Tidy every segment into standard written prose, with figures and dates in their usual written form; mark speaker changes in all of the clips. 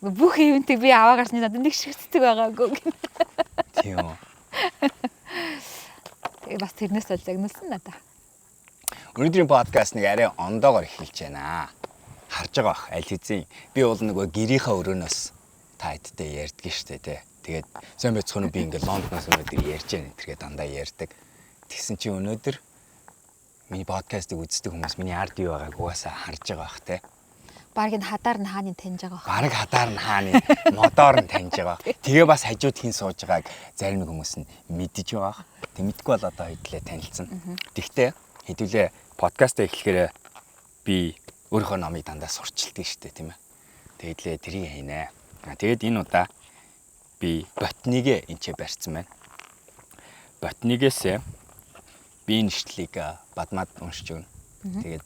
Speaker 1: Бүх event ийг би аваа гарсны надад нэг шиг цэцэг байгаагүй гэнэ.
Speaker 2: Тийм үү.
Speaker 1: Тэгээ бас тэрнээс бол загнуулсан надаа.
Speaker 2: Өнөөдрийн подкаст нэг арай ондоогоор эхэлж байна. Харж байгаа бах аль хэзээ. Би бол нөгөө гэрийнхаа өрөөнөөс та хэдтэй ярьдаг штэ тий. Тэгээд сайн байцгаана би ингээ Лондоноос өнөөдөр ярьж байна тэргээ дандаа ярьдаг. Тэгсэн чи өнөөдөр миний подкастыг үздэг хүмүүс миний ард юу байгааг угаасаа харж байгаа бах тий.
Speaker 1: Бараг энэ хадаар нь хааны таньж байгаа бах.
Speaker 2: Бараг хадаар нь хааны модоор нь таньж байгаа. Тэгээ бас хажууд хин сууж байгааг зарим нэг хүмүүс нь мэдэж байгаа. Тэг мэдгүй бол одоо хэдлээ танилцсан. Тэгтээ хэдүүлээ подкаст эхлэхээр би өөрийнхөө номыг дандаа сурчилдаг штэ тийм ээ. Тэгэдлээ тэрийг хийнэ. Тэгээд энэ удаа би ботнигээ энэ ч барьсан байна. Ботнигээсээ би энэ ишлэлийг бадмаад уншиж өгнө. Тэгээд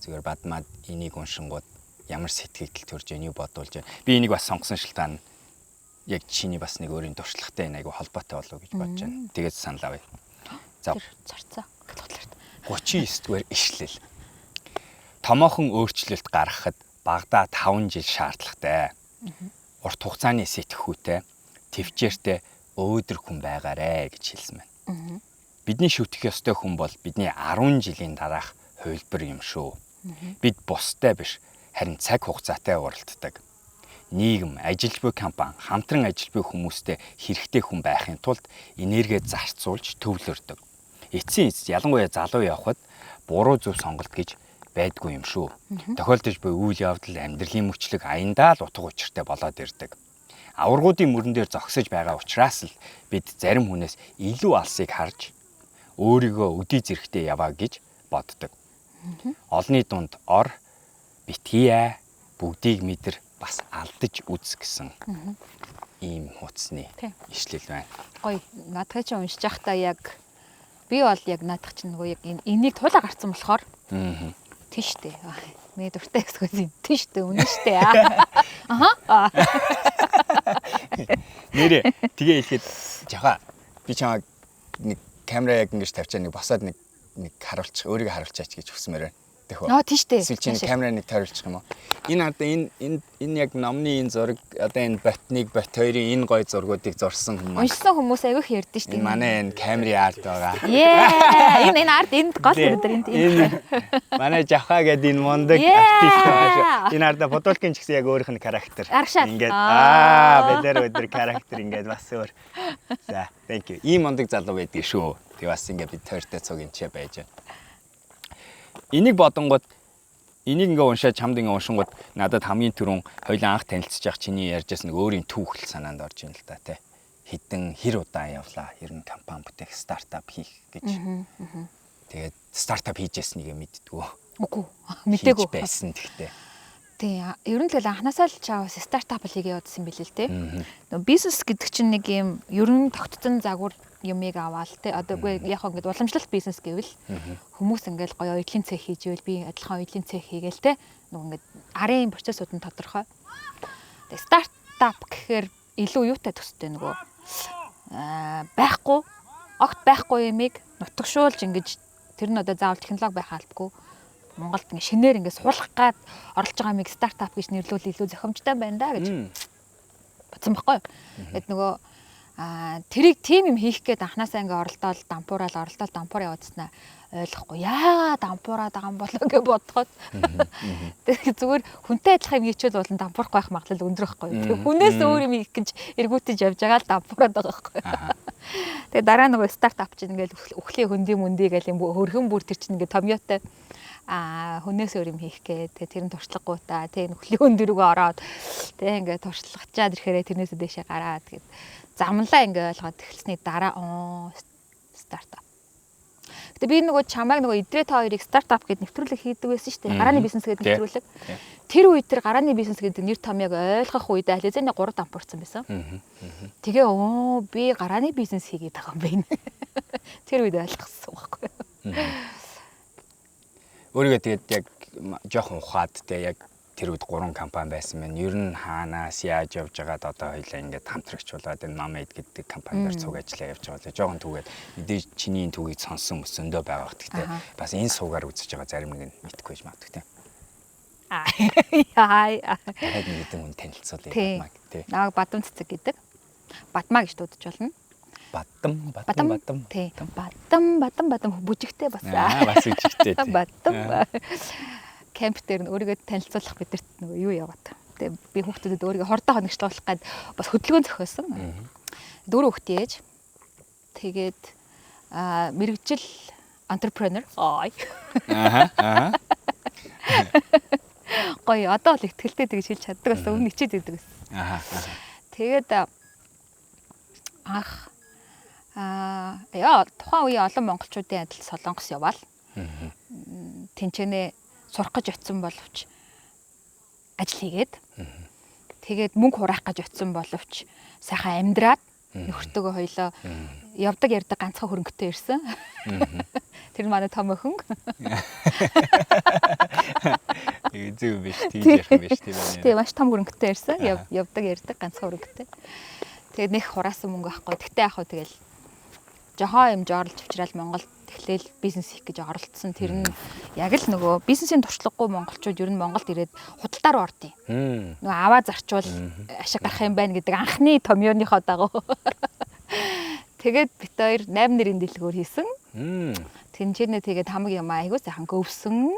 Speaker 2: зүгээр бадмаад энийг уншингууд ямар сэтгэгдэл төрж яах юу бодуулж байна. Би энийг бас сонгосон шалтгаан нь яг чиний бас нэг өөрийн туршлагатай энэ айгу холбоотой болов гэж бодож байна. Тэгээд санал авъя. За
Speaker 1: царцаа гэтлээ.
Speaker 2: 39 дугаар ишлэл. Томоохон өөрчлөлт гаргахад багадаа 5 жил шаардлагатай. Урт хугацааны сэтгхүүтэй, төвчээртэй өөдрөг хүн байгаарэ гэж хэлсэн байна. Бидний шүтэх ёстой хүн бол бидний 10 жилийн дараах хувилбар юм шүү. Бид бустай биш, харин цаг хугацаатай уралддаг. Нийгэм, ажил буй компани, хамтран ажил буй хүмүүстэй хэрэгтэй хүн байхын тулд энерги зарцуулж төвлөрдөг. Эцсийн эцэст ялангуяа залуу явхад буруу зөв сонголт гэж байдгүй юм шүү. Тохиолдож буй үйл явдал, амьдралын мөчлөг аяндаа л утга учиртай болоод ирдэг. Аваргуудын мөрөн дээр зогсож байгаа учраас л бид зарим хүнээс илүү алсыг харж өөрийгөө өдий зэрэгтэй яваа гэж боддог. Олны дунд ор, битгий аа, бүгдийг мэдэр бас алдаж үз гэсэн ийм хуудасны ишлэл байна.
Speaker 1: Гоё. Наадхыг чи уншиж байхдаа яг би бол яг наадах чинь нөгөө яг энийг туулаа гарцсан болохоор тийш дээ. Миний дуртай хэсгээс юм. Тийш дээ, үнэн штэ. Аха.
Speaker 2: Нэрээ тэгээ хэлэхэд жахаа би чамайг нэг камера яг ингэж тавьчаа нэг босоод нэг харуулчих, өөрийгөө харуулчаач гэж хүсмээр байна. Тэхүү.
Speaker 1: Аа тийш дээ.
Speaker 2: Эсвэл чи камера нэг тойруулчих юм уу? Энэ одоо энэ энэ яг номны энэ зураг одоо энэ ботныг бот хоёрын энэ гой зургуудыг зурсан хүмүүс.
Speaker 1: Уншсан хүмүүс айгүйх ярьдэн шүү дээ.
Speaker 2: Манай энэ камерын арт байгаа.
Speaker 1: Ее. Энэ арт энд гол өдөр энд.
Speaker 2: Энэ манай Жавха гэдэг энэ мундаг артист байгаа шүү. Энэ арда Бодолкин ч гэсэн яг өөрийнх нь характер. Ингээд бэлэр өдөр характер ингээд бас өөр. За, thank you. Ийм мундаг залуу байдгийг шүү. Тэг бас ингээд бид тойртой цуг энэ ч байж байна. Энийг бодонгууд энийг ингээ уншаад чамд ингээ уншингууд надад хамгийн түрүүн хоёлаа анх танилцж явах чиний ярьжсэн нэг өөрийн түүхэл санаанд орж ин л да тий. Хитэн хэр удаан явлаа. Ер нь компани бүтээх, стартап хийх гэж. Тэгээд стартап хийжсэнийг мэддгүү.
Speaker 1: Үгүй мэдээгүй
Speaker 2: байсан тэгтээ.
Speaker 1: Тий, ер нь л анханасаа л чаавас стартап л хийгээ явуулсан билээ л тий. Нөгөө бизнес гэдэг чинь нэг юм ер нь тогтцсон загвар юмыг аваал тий. Одоо үгүй яг ингээд уламжлалт бизнес гэвэл хүмүүс ингээд гоё оюутлын цех хийж ивэл би адилхан оюутлын цех хийгээл тий. Нөгөө ингээд арын процессууд нь тодорхой. Тэгээ стартап гэхээр илүү юутай төстэй нөгөө байхгүй огт байхгүй юмыг нутагшуулж ингэж тэр нь одоо заавал технологи байх албагүй. Монголд ингэ шинээр ингэ суулгах гад орлож байгаа юмыг стартап гэж нэрлүүл илүү зохимжтой байна да гэж бодсон байхгүй юу. Тэгэд нөгөө тэрийг тийм юм хийх гээд анханасаа ингээ оролдоол дампуураал оролдоол дампуур явуулснаа ойлгохгүй. Яагаад дампуураад байгаа юм болоо гэж бодоход. Тэгээ зүгээр хүнтэй адилхан юм хийчихвэл болон дампуурах байх магадлал өндөр байхгүй юу. Тэгээ хүнээс өөр юм хийх гэж эргүүтэж явж байгаа л дампуураад байгаа байхгүй юу. Тэгээ дараа нөгөө стартап чинь ингээл үхлийн хөндөй мөндий гэл юм хөрхөн бүр тэр чинь ингээ томьёотой хүнээс өөр юм хийх гээд тэгээ тэр нь туршлагагүйта тэгээ нөхлийн өндөр рүүгээ ороод тэгээ ингээ туршлагачаад ирэхээрээ тэрнээсээ дэшээ гараад тэгээд замлаа ингээ ойлгоод эхэлсний дараа стартап. Гэтэ би нөгөө чамайг нөгөө идрээ та хоёрыг стартап гэд нэвтрүүлэг хийдэг байсан шүү дээ. Гарааны бизнес гэдэг нэвтрүүлэг. Тэр үед тэр гарааны бизнес гэдэг нэр томьёог ойлгох үед ализаны 3 дампуурсан байсан. Тэгээ би гарааны бизнес хийгээд байгаа юм байна. Тэр үед ойлгосон байхгүй юу.
Speaker 2: Өөрийгөө тэгээд яг жоохон ухаад те яг тэр үед 3 компани байсан байна. Ер нь хаанаас яаж явж байгаад одоо хоёлаа ингээд хамтрагч болоод энэ Mamaid гэдэг компаниар цуг ажиллаа явж байгаа. Жоохон түүгээд мэдээж чиний энэ түүхийг сонссон хүмүүс зөндөө байгаа бах. Гэхдээ бас энэ суугаар үзэж байгаа зарим нэг нь мэдэхгүй байж магадгүй те.
Speaker 1: Яа.
Speaker 2: Дахиад нэг хэдэн хүн танилцуулъя Бадмаг тий.
Speaker 1: Намайг Бадам цэцэг гэдэг. Бадмаа гэж дуудаж болно.
Speaker 2: Бадам, бадам, бадам.
Speaker 1: Тий. Бадам, бадам, бадам бүжигтэй бас.
Speaker 2: Аа, бас бүжигтэй тий.
Speaker 1: Бадам. Кемп дээр нь өөрийгөө танилцуулах бидэрт нөгөө юу яваад. Тэгээ би хүүхдүүдэд өөрийгөө хордоо хоногчлуулах гээд бас хөдөлгөөн зохиосон. Дөрөв хүүхдээ ээж. Тэгээд мэрэгжил entrepreneur. Ой.
Speaker 2: Аха, аха.
Speaker 1: Гоё, одоо л ихтгэлтэй тэгж хэлж чаддаг бас өмнө хичээд байдаг гэсэн.
Speaker 2: Аха.
Speaker 1: Тэгээд анх яа тухайн үеийн олон монголчуудын адил Солонгос яваал. Тэнчэнэ сурах гэж очисон боловч ажил хийгээд тэгээд мөнгө хураах гэж очисон боловч сайхан амьдраад нөхөртөөгөө хоёлоо явдаг ярддаг ганцхан хөрөнгөтэй ирсэн. Тэр нь манай том охин.
Speaker 2: Зөв биш, тийж ярих юм биш тийм ээ.
Speaker 1: Тийм, маш том хөрөнгөтэй ирсэн. Явдаг ярддаг ганцхан хөрөнгөтэй. Тэгээд нэх хураасан мөнгө авахгүй. Тэгтээ яг хөө тэгэл жохоо юм жорлж авчраал Монголд эхлээл бизнес хийх гэж оролцсон. Тэр нь яг л нөгөө бизнесийн туршлагагүй монголчууд ер нь Монголд ирээд худалдаа руу ордیں۔ Нөгөө аваа зарчвал ашиг гарах юм байна гэдэг анхны томьёоныхоо дагуу. Тэгээд бит хоёр 8 нэрийн дэлгүүр хийсэн. Тэнцэнэ тэгээд хамаг юм айгуу сайхан гөвсөн.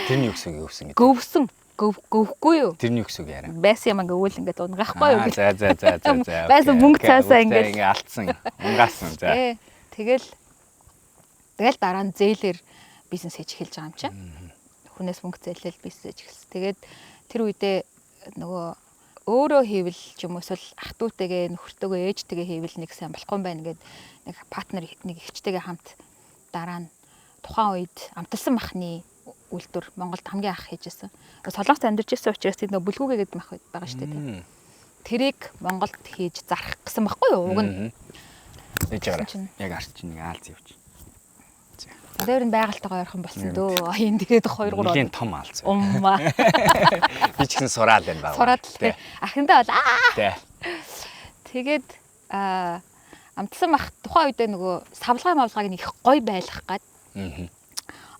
Speaker 2: Тэрний юу гэсэн гөвсөн гэдэг?
Speaker 1: Гөвсөн. Гөвхгүй юу?
Speaker 2: Тэрний юу гэсэн үг яриа?
Speaker 1: Байсан юм ингээ үйл ингээд унгахгүй юу?
Speaker 2: За за за за за.
Speaker 1: Байсан мөнгө цаасаа ингээд
Speaker 2: ингээ алдсан, унгаасан. За.
Speaker 1: Тэгэл тэгэл дараа нь зээлээр бизнес хийж эхэлж байгаа юм чинь. Хүнээс мөнгө зээлэл бизнес хийж эхэлсэн. Тэгээд тэр үедээ нөгөө өөрөө хийвэл ч юм уу эсвэл ах дүүтэйгээ нөхөртөөгөө ээжтэйгээ хийвэл нэг сайн болохгүй юм байна гэд нэг партнер нэг эгчтэйгээ хамт дараа нь тухайн үед амталсан махны үйлдвэр Монголд хамгийн анх хийжсэн. Солонгост амьдарч ирсэн учраас тэр нөгөө бүлгүүгээ гэдэг мах байгаа шүү дээ. Тэрийг Монголд хийж зарах гэсэн байхгүй юу? Уг нь.
Speaker 2: Ээж гараа. Яг арч чинь нэг аалз явчих.
Speaker 1: Одоо ер нь байгальтайгаа ойрхон болсон дөө. Энд ирээд 2 3
Speaker 2: Нэлийн том аалз.
Speaker 1: Умма.
Speaker 2: Би ч гэсэн сураал байна баг.
Speaker 1: Сураад л. Ахиндаа бол аа.
Speaker 2: Тэ.
Speaker 1: Тэгээд амтсан мах тухайн үедээ нөгөө савлгаа мавлгааг нэг их гой байлгах гад.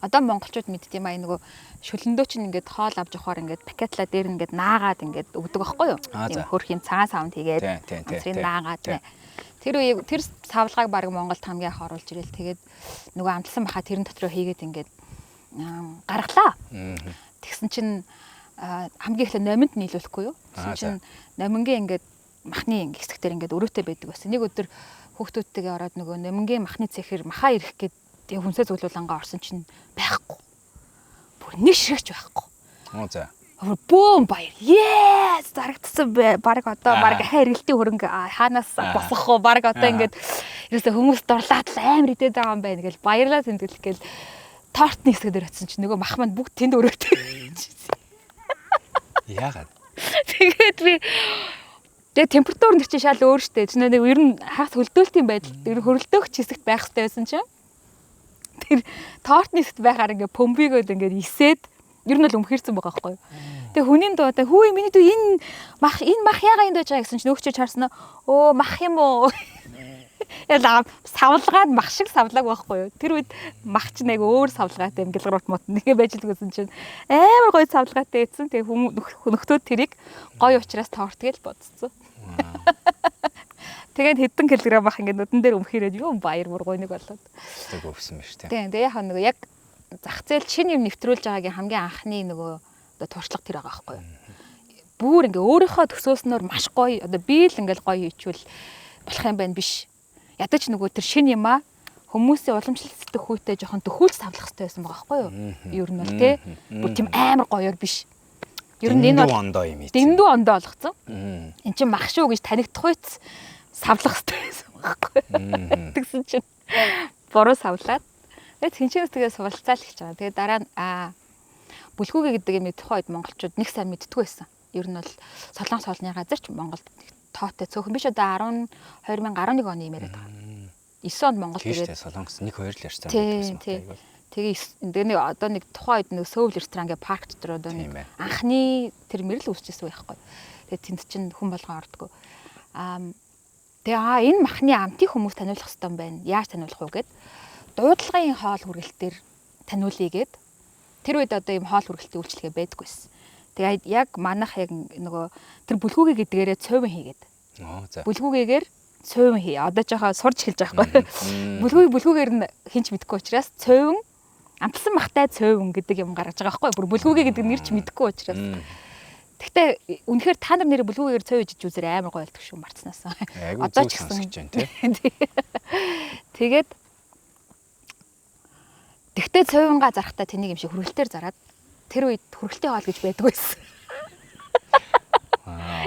Speaker 1: Одоо монголчууд мэддэг юм аа нөгөө шүлэндөө чинь ингээд хоол авч явахаар ингээд пакетлаа дээр ингээд наагаад ингээд өгдөг байхгүй юу? Тийм хөрх юм цагаан савнд хийгээд тэрийг наагаад. Тэр үеийг тэр савлгааг баг Монголд хамгийн анх оруулж ирэл. Тэгээд нөгөө амтлсан баха тэрэн дотроо хийгээд ингээд гаргалаа. Тэгсэн чинь хамгийн эхлээ номинд нийлүүлэхгүй юу? Тэгсэн чинь номингийн ингээд махны хэсэгтэр ингээд өрөөтэй байдаг байсан. Нэг өдөр хүүхдүүдтэйгээ ороод нөгөө номингийн махны цехэр маха ирэх гээд тэгээ хүнсээ зөвлөлангаа орсон чинь байхгүй. Бүр нэг ширхч байхгүй.
Speaker 2: Оо за.
Speaker 1: Бөөм баяр. Yes! Зарагдсан бэ. Бараг одоо бараг ахаа эргэлтийн хөрөнгө хаанаас босгох вэ? Бараг одоо ингээд ерөөсөө хүмүүс дурлаад л амар идээд байгаа юм байна гэл баярлаа тэмдэглэх гээл тортны хэсэг дээр очисон чинь нөгөө мах маань бүгд тэнд өрөөтэй.
Speaker 2: Яагаад?
Speaker 1: Тэгээд би тэгээ температур нэг чинь шал өөр штэ. Чинь нэг ер нь хагас хөлдөөлтийн байдал ер нь хөрөлдөөгч хэсэгт байх хэрэгтэй байсан чинь тэр тортны хэсэгт байхаар ингээд бөмбөгөөд ингээд исээд ер нь л өмхөрсөн байгаа байхгүй юу. Тэгээ хүний дуудаа хүү миний дүү энэ мах яага энд байж байгаа гэсэн чинь нөгөөч харсан нь өө мах юм уу? Яла савлгаад мах шиг савлааг байхгүй юу. Тэр үед мах чинь айгу өөр савлгаатай юм гэлгэрут мот нэг байж л гэсэн чинь амар гоё савлгаатай байсан. Тэгээ нөхдүүд тэрийг гоё учраас торт гэж бодсон. Тэгээд хэдэн килограмм мах ингээд нүдэн дээр өмхөрөөд юу баяр бүр гойног болоод.
Speaker 2: Тэг өвсөн биш тийм.
Speaker 1: Тийм. Тэгээ яг нөгөө яг зах зээл шинэ юм нэвтрүүлж байгаагийн хамгийн анхны нөгөө одоо туршлага тэр байгаа байхгүй юу. Бүүр ингээ өөрийнхөө төсөөснөөр маш гоё одоо би л ингээл гоё хийчихвэл болох юм байна биш. Ядаж нөгөө тэр шинэ юм аа хүмүүсийн уламжлалт сэтгэхүйтэй жоохон төхөөлж савлах хэрэгтэй байсан байгаа байхгүй юу. Ер нь бол тий. Бүр тийм амар гоёор биш. Ер нь энэ бол
Speaker 2: ондоо юм ийц.
Speaker 1: Дэндүү ондоо олгоцсон. Эн чинь мах шүү гэж танигдах үйц савлах хэрэгтэй байсан байхгүй юу. Тэгсэн чинь буруу савлаад тэгээд тэнцэнээс тэгээ суралцаал гэж байгаа. Тэгээд дараа нь бүлгүүгээ гэдэг юм тухайн үед монголчууд нэг сайн мэддэггүй байсан. Ер нь бол Солонгос хоолны газар ч Монголд тоотой цөөхөн биш одоо 2011 оны юм яриад байгаа. 9 онд Монголд
Speaker 2: ирээд Солонгос 1 2 л ресторан байсан байна.
Speaker 1: Тэгээ тэгээ нэг одоо нэг тухайн үед нэг Сөүл ресторан гэх парк дотор одоо нэг анхны тэр мэрэл үүсчихсэн байхгүй. Тэгээд тэнд чинь хүн болгон ордгоо. Тэгээ энэ махны амтыг хүмүүс таниулах хэрэгтэй юм байна. Яаж таниулах вэ гэд дуудлагын хоол хүргэлтээр таниулъя гэд Тэр үед одоо ийм хоол хүргэлтийн үйлчилгээ байдаггүйсэн. Тэгээд яг манайх яг нөгөө тэр бүлгүүгээ гэдгээрээ цуйван хийгээд.
Speaker 2: За.
Speaker 1: Бүлгүүгээгээр цуйван хий. Одоо жоохон сурч эхэлж байгаа байхгүй. Бүлгүүгээр нь хинч мэдэхгүй учраас цуйван амтлсан махтай цуйван гэдэг юм гаргаж байгаа байхгүй. Бүр бүлгүүгээ гэдэг нэр ч мэдэхгүй учраас. Гэхдээ үнэхээр та нар нэр бүлгүүгээр цуй ижиж үзээр амар гоё болдог шүү марцнаас.
Speaker 2: Одоо ч гэсэн байна тий.
Speaker 1: Тэгээд тэгтээ цуйвангаа зарахтаа тэнийг юм шиг хүргэлтээр зараад тэр үед хүргэлтийн хоол гэж байдаг байсан.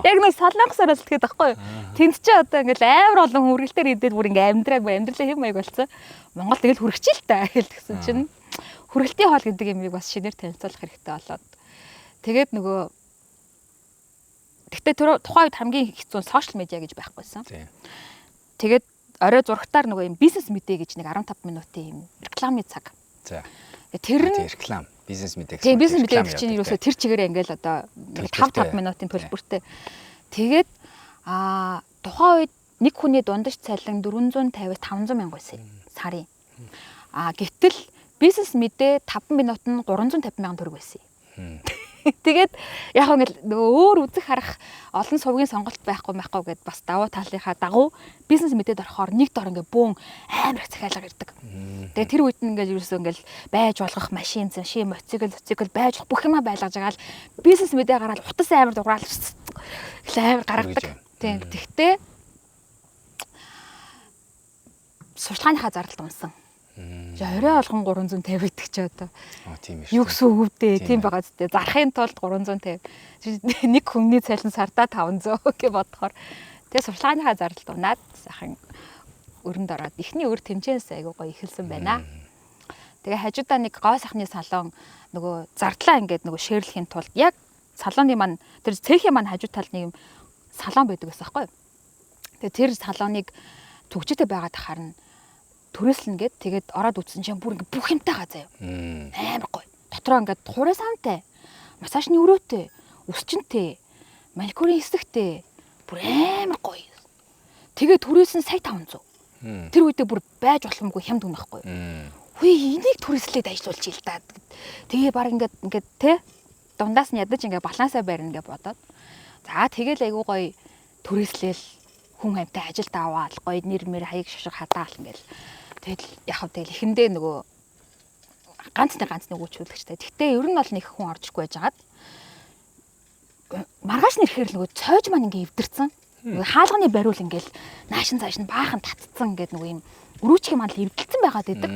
Speaker 1: Яг нэг солонгосоор л тэгэхэд байхгүй юу? Тэнд чи одоо ингээл амар олон хүргэлтээр идээд бүр ингээ амьдраагүй амьдралаа хэм маяг болсон. Монгол тэгэл хүргэж л та гэл тэгсэн чинь хүргэлтийн хоол гэдэг юмыг бас шинээр танилцуулах хэрэгтэй болоод тэгээд нөгөө тэгтээ тэр тухайн үед хамгийн хэцүү сошиал медиа гэж байхгүйсэн. Тэгээд орой зурагтаар нөгөө юм бизнес мэдээ гэж нэг 15 минутын юм рекламны цаг.
Speaker 2: За.
Speaker 1: Тэр нь
Speaker 2: реклам бизнес мэдээ.
Speaker 1: Тийм бизнес мэдээ гэдэг чинь ерөөсөө тэр чигээрээ ингээл одоо 5 минутын төлбөртэй. Тэгээд тухайн үед нэг хүний дундаж цалин 450-аас 500 мянга байсан сарын. Гэтэл бизнес мэдээ 5 минут нь 350 мянган төгрөг байсан. Тэгээд яг ингээл нөгөө өөр үзэх харах олон сувгийн сонголт байхгүй гэд бас давуу талынхаа дагуу бизнес мэдээд орохоор нэг дор ингээ бөөн амар их захиалга ирдэг. Тэгээд тэр үед нь ингээл ерөөсөө ингээл байж болгох машин, зашин, мотоцикл байж бүх юмаа байлгаж байгаа л бизнес мэдээ гараад утас амар дуграал амар гаргадаг. Тийм. Тэгтээ сурталчилгааныхаа зардалд унсан. Орой болгон 350 гэдэг чи одоо.
Speaker 2: Тийм шүү.
Speaker 1: Юу гэсэн үг вэ? Тийм байгаа зү. Зарахын тулд 350. Нэг хүний цалин сардаа 500 гэж бодохоор тэгээ сурталчилгааныхаа зардалд унаад сайхан өрөнд ороод эхний өр тэмцээнээс айгуу гоё эхэлсэн байна. Тэгээ хажуудаа нэг гоо сайхны салон нөгөө зардлаа ингээд нөгөө шеэрлэхийн тулд яг салоны маань тэр цехийн маань хажуу талд нэг юм салон байдаг байсан байхгүй юу? Тэгээ тэр салоныг түгжээтэй байгаад харна. Түрээслэн гээд тэгээд ороод үтсэн чинь бүр ингээ бүх юмтай га заяа. Амар гоё. Дотроо ингээд хурай самтай, массажны өрөөтэй, үсчинтэй, маникюрын хэсэгтэй бүр амар гоё. Тэгээд түрээсэн сая 500. Тэр үедээ бүр байж боломгүй хямд үнэ байхгүй. Хүй энийг түрээслээд ажиллуулж ил та. Тэгээ баг ингээд ингээд те дундаас нь ядаж ингээ балансаа барина гэж бодоод. За тэгэл айгуу гоё түрээслээл хүн амьтай ажилд аваал гоё нэр мэр хаяг шошго хадаал ингээл. Тэгэл яг хав тэгэл эхэндээ нөгөө ганц нэг үйлчлүүлэгчтэй. Тэгтээ ер нь бол нэг хүн орж ирэхгүй байжгаад маргааш нэрэхээр л нөгөө цойж маань ингээ эвдэрсэн. Нөгөө хаалганы бариул ингээл наашин цааш нь баахан татцсан ингээд нөгөө юм өрүүчгийн маань л эвдэлцэн байгаад байдаг.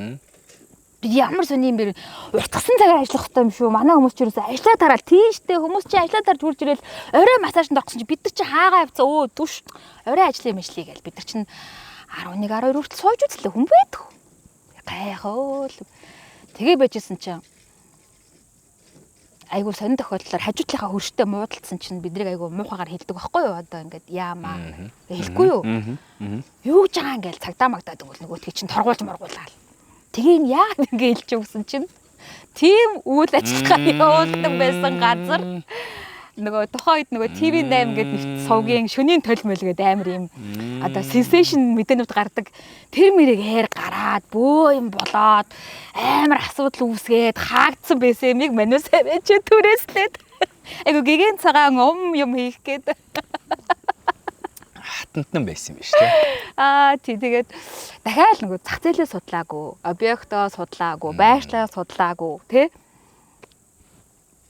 Speaker 1: Би ямар сони юм бэ? Уртгсан цагаар ажиллах хэрэгтэй юм шүү. Манай хүмүүс ч ерөөсөө ажиллаа тараал тийм штэ. Хүмүүс чи ажиллаа тарж үрж ирэл орой массажинд орсон чи бид нар чи хаагаа явцсан. Өө түш. Орой ажиллах юм ишлээ гээл бид нар чинь 11 12 хүртэл сууж үзлээ хүн байдаг. Гайхал. Тэгээ байжсэн чинь айгуу сонин тохиолдлоор хажуутлынхаа хөрштэй муудалцсан чинь биднийг айгуу муухайгаар хэлдэг байхгүй юу? Одоо ингээд яамаа хэлэхгүй юу? Юу гэж байгаа ингээл цагдаа магдаад өгвөл нөгөөдгийг чинь торгуулж моргуулаад. Тэгээ энэ яагаад ингэ хэлж өгсөн чинь тийм үйл ажиллагаа явуулдаг байсан газар нөгөө тухайн үед нөгөө TV8 гэдэг нэг сувгийн шөнийн толь мөл гэдэг амар юм одоо сенсейшн мэдээнүүд гардаг. Тэр мэрийг ээр гараад бөө юм болоод амар асуудал үүсгээд хаагдсан байсан юмыг манусаа байж түрээслээд айгу гигэн цагаан ум юм хийх гээд
Speaker 2: хатантан байсан юм биш үү?
Speaker 1: Аа тий тэгээд дахиад нөгөө зах зээлээ судлаагүй, объектоо судлаагүй, байршлаа судлаагүй тий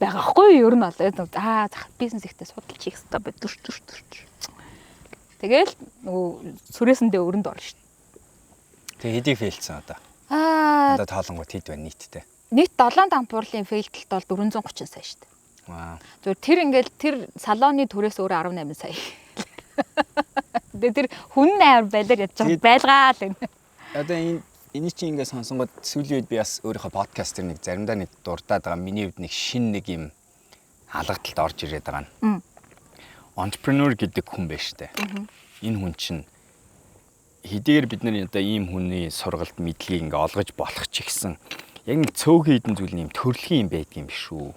Speaker 1: байгаа хгүй юу? Ер нь бол аа зах бизнес ихтэй судалж хийх хэрэгтэй бай. Дүрч дүрч дүрч. Тэгэл нөгөө сүрээсэндээ өрөнд орно шүү дээ.
Speaker 2: Тэгээ хэдийг фейлдсэн одоо?
Speaker 1: Аа
Speaker 2: одоо тоолонгууд хэд байна нийтдээ?
Speaker 1: Нийт 7 дампуурлын фейлдэлт бол 430 сая шүү дээ.
Speaker 2: Вау.
Speaker 1: Зүгээр тэр ингээл тэр салоны түрээс өөрөө 18 сая. Тэгээ тэр хүн амар байлаар ядж байгаа байлгаа л энэ.
Speaker 2: Одоо энэ эний чинь ингээд сонсонгод сүүлийн үед би бас өөрийнхөө подкаст дээр нэг заримдаа нэг дурдаад байгаа. Миний хувьд нэг шин нэг юм алгадалд орж ирээд байгаа нь. Entrepreneur гэдэг хүн байна штэ. Энэ хүн чинь хэдийгээр бид нар одоо ийм хүний сургалт мэдлэгийг ингээ олгож болох ч ихсэн яг нэг цөөхөн хідэн зүйл юм төрөлхийн юм байдгийн биш үү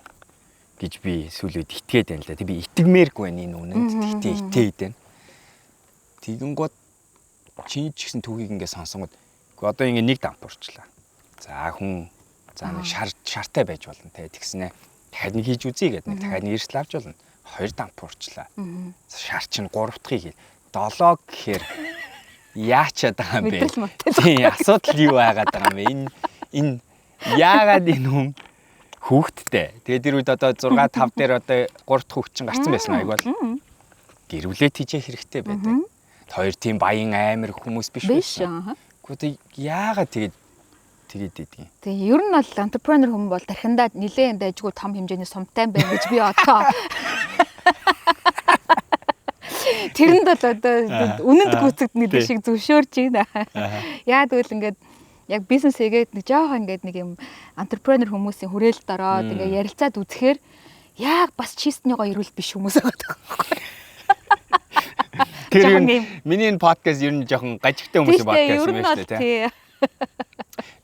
Speaker 2: гэж би сүүлийн үед итгээд байна л да. Тэг би итгэмээргүй байна энэ үнэнд. Тэгтээ итээд байна. Тэгэнгүүт чиний ч гэсэн түүхийг ингээ сонсонгод одоо ингээ нэг дампуурчлаа. За хүн За нэг шартай байж болно те. Тэгснэ дахиад нэг хийж үзье гэдэг нэг дахиад нэг эрсдэл авч болно. 2 дампуурчлаа. Шар чинь 3 дахьыг хий. 7 гэхээр яачаад байгаа юм бэ? Тийм асуудал юу байгаад байгаа юм бэ? Энэ яагаад энэ хүн хүүхэдтэй. Тэгээд тэр үед одоо 6 5 дээр одоо 3 дахь хүүхэд чинь гарсан байсан аяг бол гэр бүлээ тийжээ хэрэгтэй байдаг. Хоёр тийм баян амар хүмүүс биш байсан. Гэхдээ яагаад тэгээд идэв.
Speaker 1: Тэгээ ер нь бол entrepreneur хүн бол тархиндаа нилээн дайжгүй том хэмжээний сумтай байна гэж би одоо тэрэнд бол одоо үнэнд гүйцэгдэнэ гэдэг шиг зөвшөөрч байна. Яа гэвэл ингээд яг бизнес хийгээд нэг жоохон ингээд нэг юм entrepreneur хүмүүсийн хүрээлэлд ороод ингээд ярилцаад үзэхээр яг бас чистний гоё ирүүл биш хүмүүс байгаа байхгүй.
Speaker 2: Тэр миний энэ подкаст ер нь жоохон гажигтай хүмүүсийн подкаст юм байна шүү дээ тий.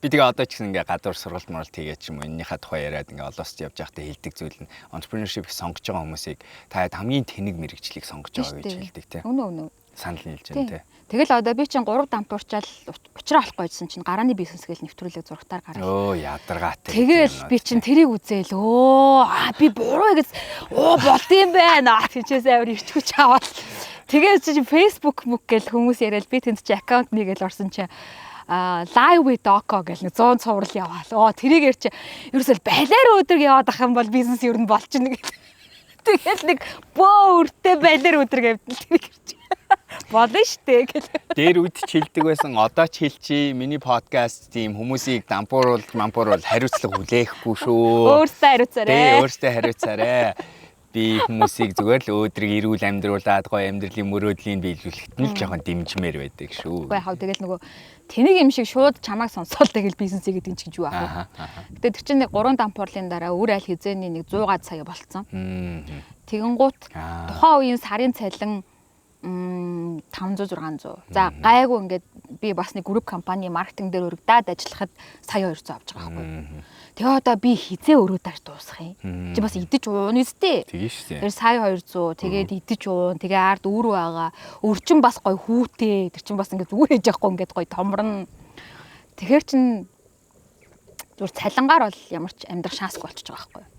Speaker 2: Би тэгээ одоо ч гэсэн ингээ гадуур сургалт моралт хийгээд ч юм уу энэнийхээ тухай яриад ингээ олоос явж байхдаа хэлдэг зүйл нь entrepreneurship сонгож байгаа хүмүүсийг та хамгийн тэнэг мэрэгжлийг сонгож байгаа гэж хэлдэг тий.
Speaker 1: Үнэ.
Speaker 2: Санал нийлж байна тий.
Speaker 1: Тэгэл одоо би чинь 3 дампуурчаал учраа олохгүй байсан чинь гарааны бизнес гээл нэвтрүүлэг зурагтаар гараад.
Speaker 2: Өө ядаргаатай.
Speaker 1: Тэгэл би чинь тэрийг үзээл өө би буруу гэж болд юм байна. Тийчээс амар ирч хүч аваад. Тэгээд чинь Facebook мөг гэл хүмүүс яриад би тэнд чи аккаунт нэгээл орсон чинь live with Doco гэл нэг 100 цуврал яваал. Тэрийгээр чи ерөөсөө балиар өдрөг яваад ах юм бол бизнес ер нь болчихно гэл. Тэгэл нэг бөө өртөө балиар өдрөг явдал тэрийгээр чи болно штэ гэл.
Speaker 2: Дээр үед ч хэлдэг байсан, одоо ч хэлчихье. Миний подкаст тийм хүмүүсийг дампууруулж, мампууруул хариуцлага хүлээхгүй шүү.
Speaker 1: Өөртөө хариуцаарай.
Speaker 2: Тий, өөртөө хариуцаарай. Би хүмүүсийг зүгээр л өөдрөг эрүүл амьдруулад гоё амьдралын мөрөөдлийн биелүүлэхэд нь л жоохон дэмжмээр байдаг шүү.
Speaker 1: Үгүй яхав тэгэл нөгөө тэнэг юм шиг шууд чамайг сонсоол тэгэл бизнес хийгээд ин чинь юу аах вэ? Гэтэ тэр чинь нэг 3 дампуурлын дараа үр айл хизээний нэг 100 сая болцсон. Тэгэнгუут тухайн үеийн сарын цалин 500 600. За гайгүй ингээд би бас нэг групп компани маркетинг дээр өргөдөөд ажиллахад сая 200 авч байгаа байхгүй. Тэгээ одоо би хизээ өрөө дарж дуусах юм. Чи бас идэж уун үстэй.
Speaker 2: Тэгээ шүү дээ.
Speaker 1: Тэр сая 200 тэгээд идэж уун тэгээ ард үүрүү байгаа. Өрчин бас гой хүүтэй. Тэр чин бас ингээд зүгээр хийж явахгүй ингээд гой томорно. Тэгэхээр чин зүр цалингаар бол ямар ч амьдрах шансгүй болчихж байгаа байхгүй.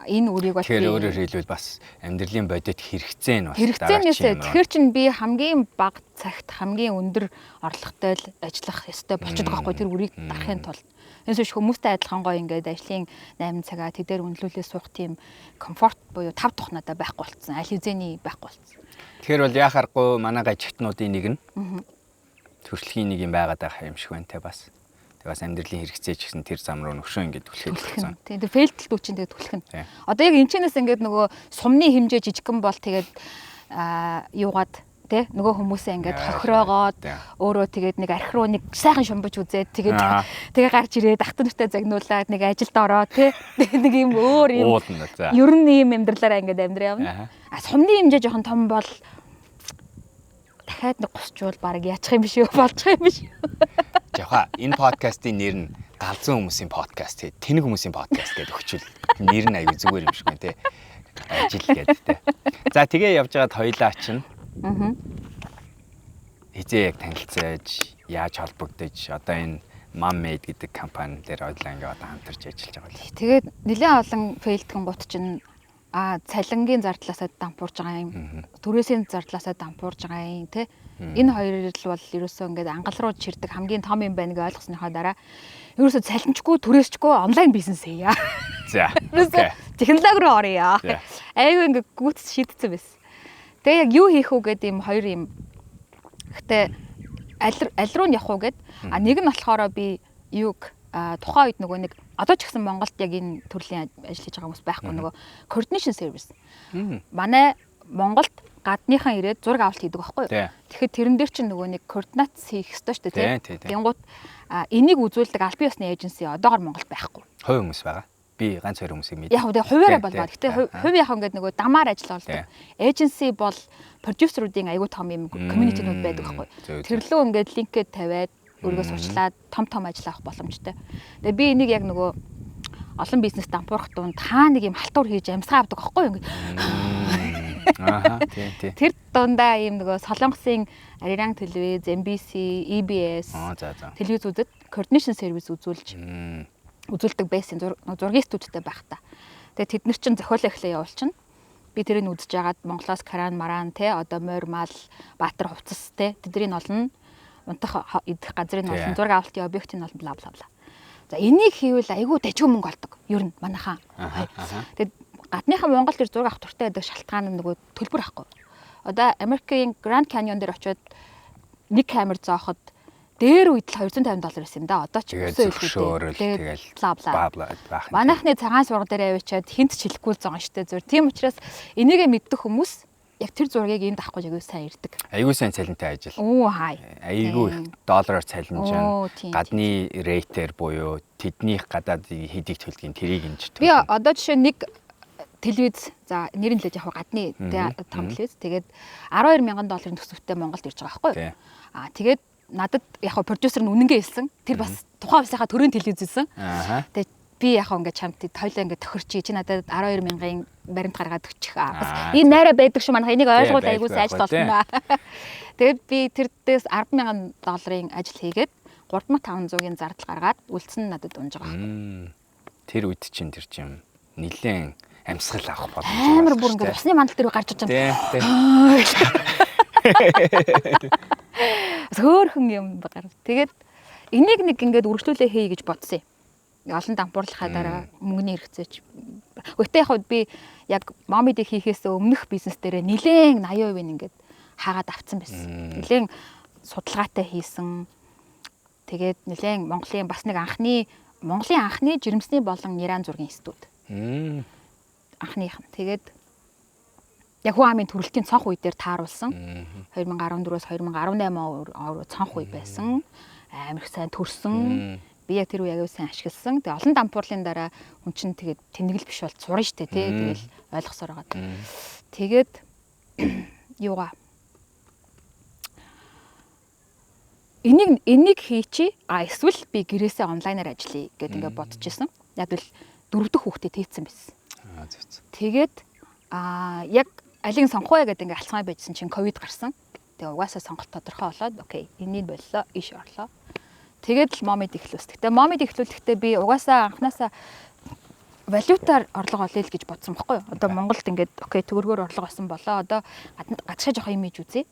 Speaker 1: Энэ үрийг бол
Speaker 2: тэгэхээр өөрөөр хэлбэл бас амьдралын бодит хэрэгцээ нь бас
Speaker 1: хэрэгцээнээсээ тэгэхээр чин би хамгийн бага цагт хамгийн өндөр орлоготой л ажиллах ёстой болчиход байгаа байхгүй тэр үрийг дарахын тулд. Энэс биш хүмүүстэй адилхан гоё ингээд ажлын 8 цагаа тэдээр үнэлүүлээ суух тийм комфорт буюу тав тух надад байхгүй болцсон. Аль хэзээний байхгүй болцсон.
Speaker 2: Тэгэхээр бол яхааргүй манай гажигтнуудын нэг нь төрөлхийн нэг юм байгаад байх юм шиг байна те бас. Тэг бас амьдралын хэрэгцээ ч гэсэн тэр зам руу нөхшөө ингээд түлхээд болсон.
Speaker 1: Тийм тэр фейлдэлтүүд чинь тэгээд түлхэн. Одоо яг энэчнээс ингээд нөгөө сумны хэмжээ жижигхэн бол тэгээд юугаад тэ нөгөө хүмүүсээ ингээд хохироогоод өөрөө тэгээд нэг арх руу нэг сайхан шумбаж үзээд тэгээд тэгээ гарч ирээд ах トゥ нартай загнуулаад нэг ажилд ороо тэ нэг юм өөр юм ер нь ийм амьдралаараа ингээд амьдраа явна. А сумны хэмжээ жоохон том бол дахиад нэг гусчвал баг яачих юм биш үү болчих юм биш үү.
Speaker 2: Жавха энэ подкастын нэр нь галзуу хүмүүсийн подкаст тий тэнэг хүмүүсийн подкаст гэдэг өгчүүл нэр нь аюу зүгээр юм шиг байна тий ажил гэдэг тий. За тэгээ явж байгаад хоёлаа чинь хизээ яг танилцаж яаж холбогдож одоо энэ Mom Made гэдэг компани дээр хоёлаа ингээ одоо хамтарч ажиллаж байгаа л.
Speaker 1: Тэгээд нэлээд олон фейлдгэн гут чинь цалингийн зардлаасаа дампуурж байгаа юм. Түрээсийн зардлаасаа дампуурж байгаа юм тий. Энэ хоёр л бол ерөөсөө ингээд ангал руу чирдэг хамгийн том юм байна гэж ойлгосныхоо дараа ерөөсөө цалинчгүй түрээсчгүй онлайн бизнес хийе.
Speaker 2: За.
Speaker 1: Технологи руу оръё. Айгүй ингээд гүйц шийдсэн байсан. Тэгээ яг юу хийх үү гэдэг юм хоёр юм. Гэтэ аль руу нь явах уу гэд. А нэг нь болохоор би юуг тухайн үед нөгөө нэг одоо ч гэсэн Монголд яг энэ төрлийн ажил хийж байгаа хүмүүс байхгүй нөгөө coordination service. Манай Монголд гадныхан ирээд зураг авалт хийдэг байхгүй юу? Тэгэхээр тэрэн дээр чинь нөгөө нэг координац хийх ёстой шүү дээ, тийм. Гингууд энийг үзүүлдэг албан ёсны эйженси одоогор Монголд байхгүй.
Speaker 2: Хувь хүмүүс байгаа. Би ганц хоёр хүмүүсийг мэднэ.
Speaker 1: Яг тэгээ хувиараа болбоо. Гэтэ хувь яг ингээд нөгөө дамаар ажил болдог. Эйженси бол продюсеруудын аягүй том юм community-нууд байдаг байхгүй юу? Тэр лөө ингээд линкэд тавиад өөрийгөө сурчлаад том том ажил авах боломжтой. Тэгээ би энийг яг нөгөө олон бизнес дампуурах дунд хаа нэг юм халтур хийж амьсгаа авдаг байхгүй юу ингээд.
Speaker 2: Аа тий тий.
Speaker 1: Тэр дундаа ийм нөгөө Солонгосын Ариранг телевиз, MBC, EBS телевизүүдэд coordination service үзүүлж Үзүүлдэг байсан зургийн студидтэй байх та. Тэгээд тэд нар чинь зохиолоо эхлээ явуулчихна. Би тэрийг үзэж агаад Монголоос Каран Маран те одоо морь мал Баатар хувцас те тэднийг олно. Унтах идэх газрыг олно. Зураг авалтын объектыг олно бла бла бла. За энийг хийвэл айгүй дажгүй мөнгө олдог. Ер нь манайхаа. Тэгээд гадныхан Монголд ир зураг авах туртай байдаг шалтгаан нь нөгөө төлбөр авахгүй. Одоо Америкийн Grand Canyon дээр очиод нэг камер зооход дээр үед л $250 байсан юм да. Одоо ч
Speaker 2: өсөө илүүтэй. Тэгэл бла бла.
Speaker 1: Манайхны цагаан сурга дээр авчиад хинт ч хэлэхгүй зон штэ зүр. Тийм учраас энийгээ мэддэг хүмүүс яг тэр зургийг энд авахгүй айгүй сайн ирдэг.
Speaker 2: Айгүй сайн цалинтай ажил.
Speaker 1: Оо хай.
Speaker 2: Айгүй их доллараар цалинжин гадны рейтер буюу тэднийх гадаад хэдийг төлдгийг тэрийг ингэж төлнө.
Speaker 1: Би одоо жишээ нэг телевиз за нэр нь лэж яг гадны том телевиз тэгээд $12,000 төсөвтэй Монголд ирж байгаа байхгүй юу? Аа тэгээд надад яг продюсер нь үнэнгээ хэлсэн. Тэр бас тухайн улсынхаа төрийн телевиз байсан. Тэгээд би яг ингээд чамд тойлоо ингээд тохирчий чи надад 12,000-ын баримт гаргаад өгчих. Бас энэ найраа байдаг шүү манайх энийг ойлгуул айгүй сайн ажил болно. Тэгээд би тэр дээс $10,000 ажил хийгээд 3,500-ын зардал гаргаад үлдсэн нь надад унж байгаа байхгүй.
Speaker 2: Тэр үед чинь тэр чинь нилээн амьсгал авах боломж
Speaker 1: амар бүр ингээд усны мандал дээр гарч иж
Speaker 2: байгаа.
Speaker 1: Хөөхөн юм гарав. Тэгээд энийг нэг ингээд үргэлжлүүлээ хий гэж бодсон юм. Олон дампуурлахаа дараа мөнгөний хэрэгцээч. Гэхдээ яг би яг Momid-ийг хийхээс өмнөх бизнес дээрээ нилээн 80% ингээд хаагаад авцсан байсан. Нилээн судалгаатай хийсэн. Тэгээд нилээн Монголын бас нэг анхны Монголын анхны жирэмсний болон нэран зургийн студ. Анхных нь. Тэгээд яг хүн амын төрөлтийн цонх үе дээр тааруулсан. 2014-өөс 2018 он цонх үе байсан. Амар их сайн төрсөн. Би яг тэр үе аягүй сайн ашигласан. Тэгээ олон дампуурлын дараа хүн чинь тэгээд тэнэгэл биш бол сурна штэ тий. Тэгэл ойлгосоор байгаа. Тэгээд юугаа энийг хийчи. А эсвэл би гэрээсээ онлайнаар ажиллая гэд ингээд бодож исэн. Яг л дөрөв дэх хүүхдээ тээцсэн байсан.
Speaker 2: Аа зөв.
Speaker 1: Тэгээд яг алийг сонгох вэ гэдэг ингээд алцгай байжсэн чинь ковид гарсан. Тэгээ угаасаа сонголт тодорхой болоод окей, энийг боллоо, иш орлоо. Тэгээд л Momid эхлүүлсэн. Гэтэ Momid эхлүүлэхдээ би угаасаа анханасаа валютаар орлого олъё л гэж бодсон байхгүй юу? Одоо Монголд ингээд окей, төгрөгөөр орлого олсон болоо. Одоо гадагшаа жоох юм хийж үзье.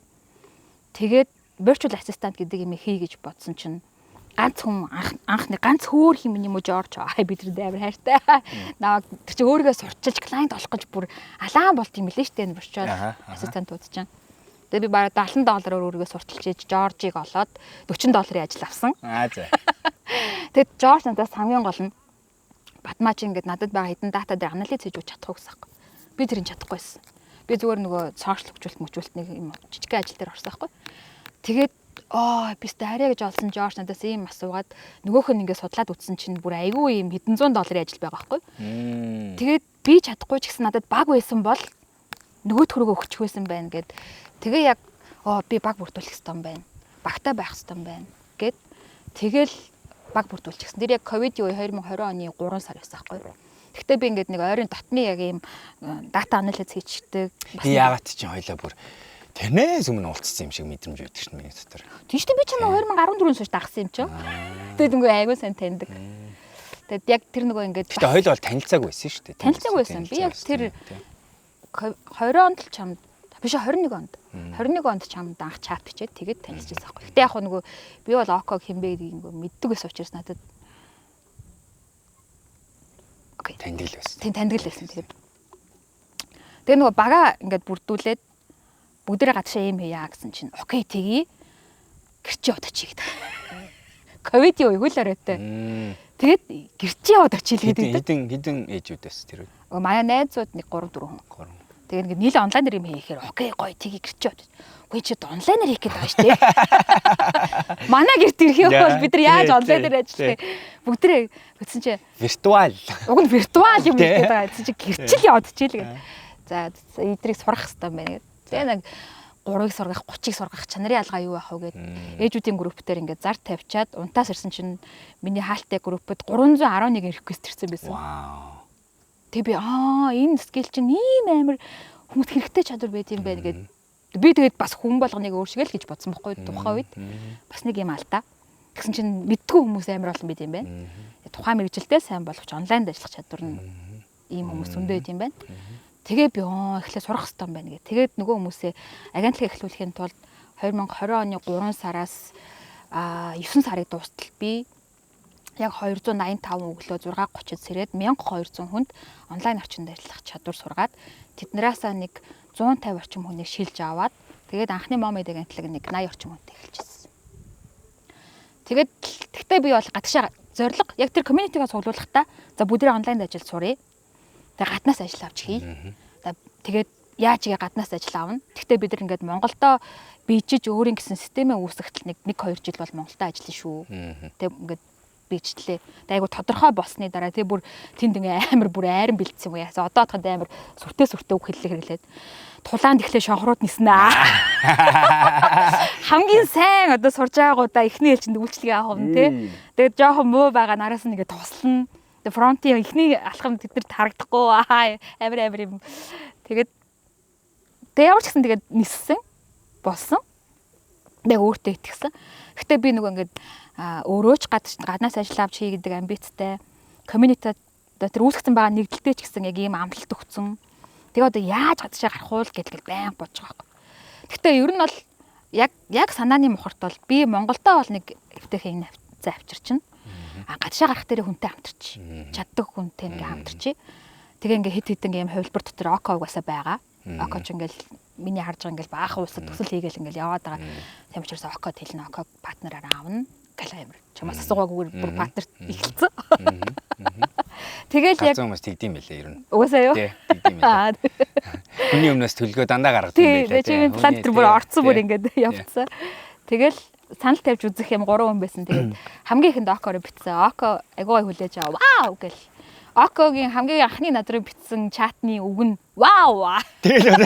Speaker 1: Тэгээд virtual assistant гэдэг юм хий гэж бодсон чинь ганц хүн анхны ганц хөөр хим юм уу Жорж аа бид нар амар хайртай. Наваг тэр чинь өөрийгөө сурчилж клиент олох гэж бүр алаан болт юм лээ штэ энэ virtual assistant-ууд чинь. Тэгээ би бараг $70 өөрийгөө сурчилж иж Жоржийг олоод $40 ажил авсан.
Speaker 2: Аа за.
Speaker 1: Тэгэд Жорж надаас хамгийн гол нь Батмаа чи ингээд надад байгаа хэдэн дата дээр анализ хийж өгч чадах уу гэсэн юм. Би тэрийг чадахгүй байсан. Би зүгээр нөгөө сошиал хөгжүүлэлт мөчүүлэлт нэг юм жижигхэн ажил дээр орсон байхгүй. Тэгээд би арай гэж олсон Жорж надаас ийм асуугаад нөгөөх нь ингээд судлаад үзсэн чинь бүр айгүй ийм хэдэн зуун долларын ажил байгаа байхгүй. Тэгээд би чадахгүй ч гэсэн надад баг байсан бол нөгөөт хөргөө өгчих байсан байна гэд. Тэгээ яг би баг бүрдүүлэх хэрэгтэй юм байна. Багтай байх хэрэгтэй юм байна гэд. Тэгэл баг бүрдүүлчихсэн. Тэр яг ковидын үе 2020 оны 3 сар байсан байхгүй. Гэхдээ би ингээд нэг ойрын дотны яг ийм дата анализ хийчихдэг.
Speaker 2: Би яагаад чи хоёлаа бүр тэрнээс өмнө уулзсан юм шиг мэдрэмж өгдөг шин миний дотор.
Speaker 1: Тийм шүү дээ, би ч 2014 сард дагсан юм чинь. Тэгээд нөгөө айгүй сайн таньдаг. Тэгээд яг тэр нөгөө ингээд
Speaker 2: Гэтэ хоёул бол танилцаагүй байсан шүү дээ.
Speaker 1: Танилцаагүй байсан. Би яг тэр 20 онд л чамд биш 21 онд. 21 онд чамд анх чат бичээд тэгээд танилцчихсан байхгүй. Гэтэ яг нөгөө би бол Оког хинбэ гэдгийг нөгөө мэддэг байсан учраас надад окей.
Speaker 2: Таньдаг л байсан.
Speaker 1: Тийм таньдаг л байсан. Тэгээд тэгээ нөгөө бага ингээд бүрдүүлээд бүгдээрээ гадшаа юм хийя гэсэн чинь окей тэгье. Гэрчээ яваад очие гэдэг. Ковидын үе хөл оройтой. Тэгээд гэрчээ яваад очие л гэдэг.
Speaker 2: Хэдэн ээжүүдээс тэр үед?
Speaker 1: Манай найзууд нэг 3 4 хүн. Тэгээд ингээд нийлээ онлайнаар юм хийхээр окей гоё тгий гэрчээ яваад. Үгүй чи онлайнаар хийх гээд байгаа шүү дээ. Манай гэрт ирэх юм бол бид нар яаж онлайнаар ажиллах вэ? Бүгдээрээ гэсэн чи
Speaker 2: виртуал.
Speaker 1: Уг нь виртуал юм хийх гээд байгаа. Гэсэн чи гэрчил яваад очие л гэдэг. За эдрийг сурах хэрэгтэй юм байна гэдэг. Тэгээ нэг 3-ыг сургах, 30-ыг сургах чанарын ялгаа юу байх вэ гэд ээжүүдийн групп дээр ингээд зар тавьчаад унтаас ирсэн чинь миний хаалттай группэд 311 request ирсэн байсан.
Speaker 2: Вау.
Speaker 1: Тэг би энэ скил чинь ийм амар хүмүүст хэрэгтэй чадвар байт юм байна гэд. Би тэгээд бас хүн болгоныг өөршгөл гэж бодсон бохгүй тухайн үед. Бас нэг юм алдаа. Тэгсэн чинь мэддэггүй хүмүүс амар олон байт юм байна. Тухайн мэргэжилдээ сайн боловч онлайнд ажиллах чадвар нь ийм хүмүүс зөндөө байд юм байна. Тэгээ би эхлээ сурах хэрэгтэй юм байна гэх. Тэгээд нөгөө хүмүүсээ агентлаг эхлүүлэхийн тулд 2020 оны 3 сараас 9 сарыг дуустал би яг 285 өглөө 6:30-д сэрээд 1200 хүнд онлайн орчинд ажиллах чадвар сургаад тэднээсээ нэг 150 орчим хүнийг шилж аваад тэгээд анхны Momade агентлаг нэг 80 орчим хүнтэй эхэлчихсэн. Тэгээд тэгтээ би бол гадагшаа зорилго яг тэр community-га цуглуулахдаа за бүгдээ онлайн ажил суръя. Тэгээд гаднаас ажил авч хий. Тэгээд яаж игээ гаднаас ажил авна. Тэгтээ бид нар ингээд Монголдо бичиж өөрийн гэсэн системээ үүсгэтэл нэг 1 2 жил бол Монголдо ажиллана шүү. Тэгээд ингээд бичтлээ. Тэгээд айгу тодорхой болсны дараа тэг бүр тэнд ингээ амар бүр айран бэлдсэн юм яа. Одоо отоход амар сүртэй сүртэй үг хэллэг хэрэглээд тулаанд эхлээ шонхрууд ниснэ. Хамгийн сайн одоо сурж байгаагуудаа эхний ээлжинд үйлчлэгээ авах юм тий. Тэгээд жоохон муу байгаа нараас нь ингээ туслана. Тэгээд фронтын эхний алхам тэд нарт харагдахгүй амар амар юм. Тэгээд ямар ч гэсэн тэгээд ниссэн болсон. Тэгээд өөртөө итгэсэн. Гэтэ би нөгөө ингээд өөрөө ч гаднаас ажил авч хий гэдэг амбицтай community тэр үүсгэсэн байгаа нэгдэлтэй ч гэсэн яг ийм амлалт өгсөн. Тэгээ одоо яаж гадшаа гарах уу гэдгийг байнга бодож байгаа байхгүй. Гэтэ ер нь бол яг санааны мухарт бол би Монголдо бол нэг эвтэйхэн зай авчирчна. А гадшаа гарах дээр хүнтэй хамтарч. Чаддаг хүнтэй ингээ хамтарч. Тэгээ ингээ хэд хэдэн юм хувилбар дотор Око угаасаа байгаа. Око ч ингээл миний харж байгаа ингээл баахан улсад төсөл хийгээл ингээл яваад байгаа. Тийм учраас Окод хэлнэ, Око partner аар аавна гал амир. Чамаас асуугаагүйгээр бүр partner эхэлсэн. Тэгэл яг
Speaker 2: хүмүүс тэгдэм байлээ ер нь.
Speaker 1: Угаасаа юу?
Speaker 2: Тий, тэгдэм байлээ. Хүний өмнөөс төлгөө дандаа гаргадаг юм байлээ.
Speaker 1: Тий, чи план тэр бүр орцсон бүр ингээд явцсан. Тэгэл санал тавьж үзэх юм 3 хүн байсан. Тэгээд хамгийн ихэнд Окоор битсэн. Око айгуу гой хүлээж аваа. Вау гэл. Окогийн хамгийн анхны над руу битсэн чатны үг нь вау.
Speaker 2: Тэгэл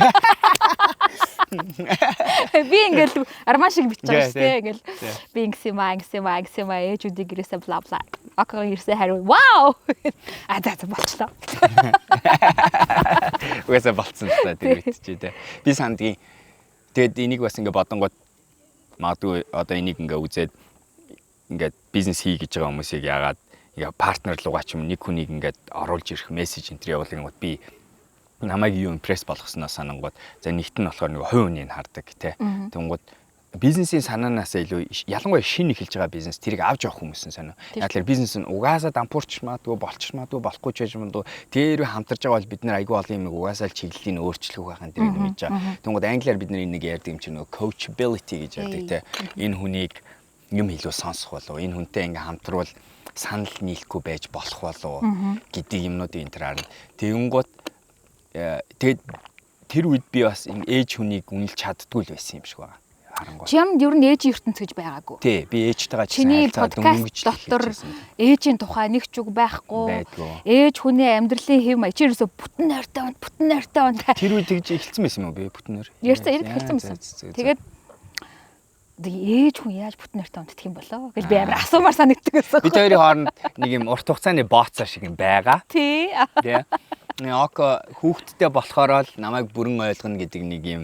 Speaker 1: би ингээл арман шиг бичиж байгаа шүү дээ. Ингээл би ингэсэн юм аа, ингэсэн юм аа, ингэсэн юм аа, ээжүүдийг гэрээсээ бла бла. Окогийн ирсэн хариу вау. А за за болчлоо.
Speaker 2: Угаасаа болцсон л та тэр үед чи тэ. Би сандгийн тэгээд энийг бас ингээ бодонгууд магадгүй одоо энийг ингээ үзээд ингээд бизнес хий гэж байгаа хүмүүсийг яагаад ингээ partner руугаа ч юм нэг хүнийг ингээд оруулж ирэх мессеж энэ төр явуулгангууд би намайг юу impress болгосноос санангууд за нэгт нь болохоор нэг хувь хүнийг хардаг тий. Тэнгууд бизнесийн санаанаас илүү ялангуяа шинэ эхэлж байгаа бизнес тэрийг авч явах хүмүүс нь сонио. Яг л бизнес нь угаасаа дампуурч магадгүй, болчих магадгүй, болохгүй ч байж магадгүй. Тэр хамтарч байгаа бол бид нар айгүй олон юм угаасаа л чиглэлийн өөрчлөх байх энэ тэрийг мэдж байгаа. Тэнгууд англиар бид нар энийг ярьдаг юм чинь нөгөө coachability гэж ярьдаг тий. Энэ хүнийг юм илүү сонсох болов, энэ хүнтэй ингээ хамтарвал санал нийлэхгүй байж болох болов гэдэг юмнуудын энэ төр харна. Тэгэнгүүт тэгээд тэр үед би бас ээж хүнийг үнэлж чаддгүй л байсан юм шиг байгаа. Харангуй.
Speaker 1: Чи юм ер нь ээжийн ертөнц гэж байгаагүй.
Speaker 2: Тий, би ээжтэйгээ ч
Speaker 1: гэсэн харилцаа дөнгөж дотор ээжийн тухай нэг ч үг байхгүй. Ээж хүний амьдралын хэв маяг чи ерөөсө бүтэн нойртой унт, бүтэн нойртой унт.
Speaker 2: Тэр үед тэгж эхэлсэн байсан юм уу би бүтэн нойр?
Speaker 1: Ярьсан, эхэлсэн байсан. Тэгээд ээж хүн яаж бүтэн нойртой унтдаг юм болоо гэж би амар асуумар санагддаг байсан.
Speaker 2: Бид хоёрын хооронд нэг юм урт хугацааны бооцоо шиг юм байгаа.
Speaker 1: Тий.
Speaker 2: Тий. Око хүүхэдтэй болохоор л намайг бүрэн ойлгоно гэдэг нэг юм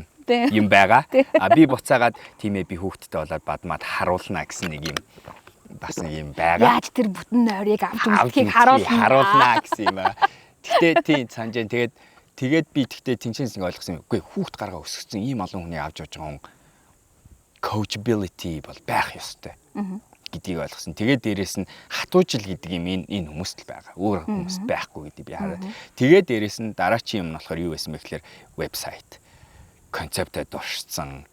Speaker 2: юм байгаа. А би буцаагаад тийм ээ би хүүхэдтэй болоод бадмаад харуулна гэсэн нэг юм бас нэг юм байгаа.
Speaker 1: Яаж тэр бүтэн нойрыг авч үзхийг харуулна
Speaker 2: гэсэн юм аа. Гэтэ тийм санаж байна. Тэгээд би тэгтээ тэнцэнс нэг ойлгосон юм. Үгүй хүүхэд гаргаа өсгсөн ийм олон хүний авч явж байгаа хүн coachability бол байх ёстой гэдгийг ойлгосон. Тэгээд дээрэс нь хатуужил гэдэг юм энэ хүмүүст л байгаа. Өөр хүмүүст байхгүй гэдэг би хараад. Тэгээд дээрэс нь дараачийн юм нь болохоор юу байсан бэ гэхээр вебсайт. Концептээ дуршсан,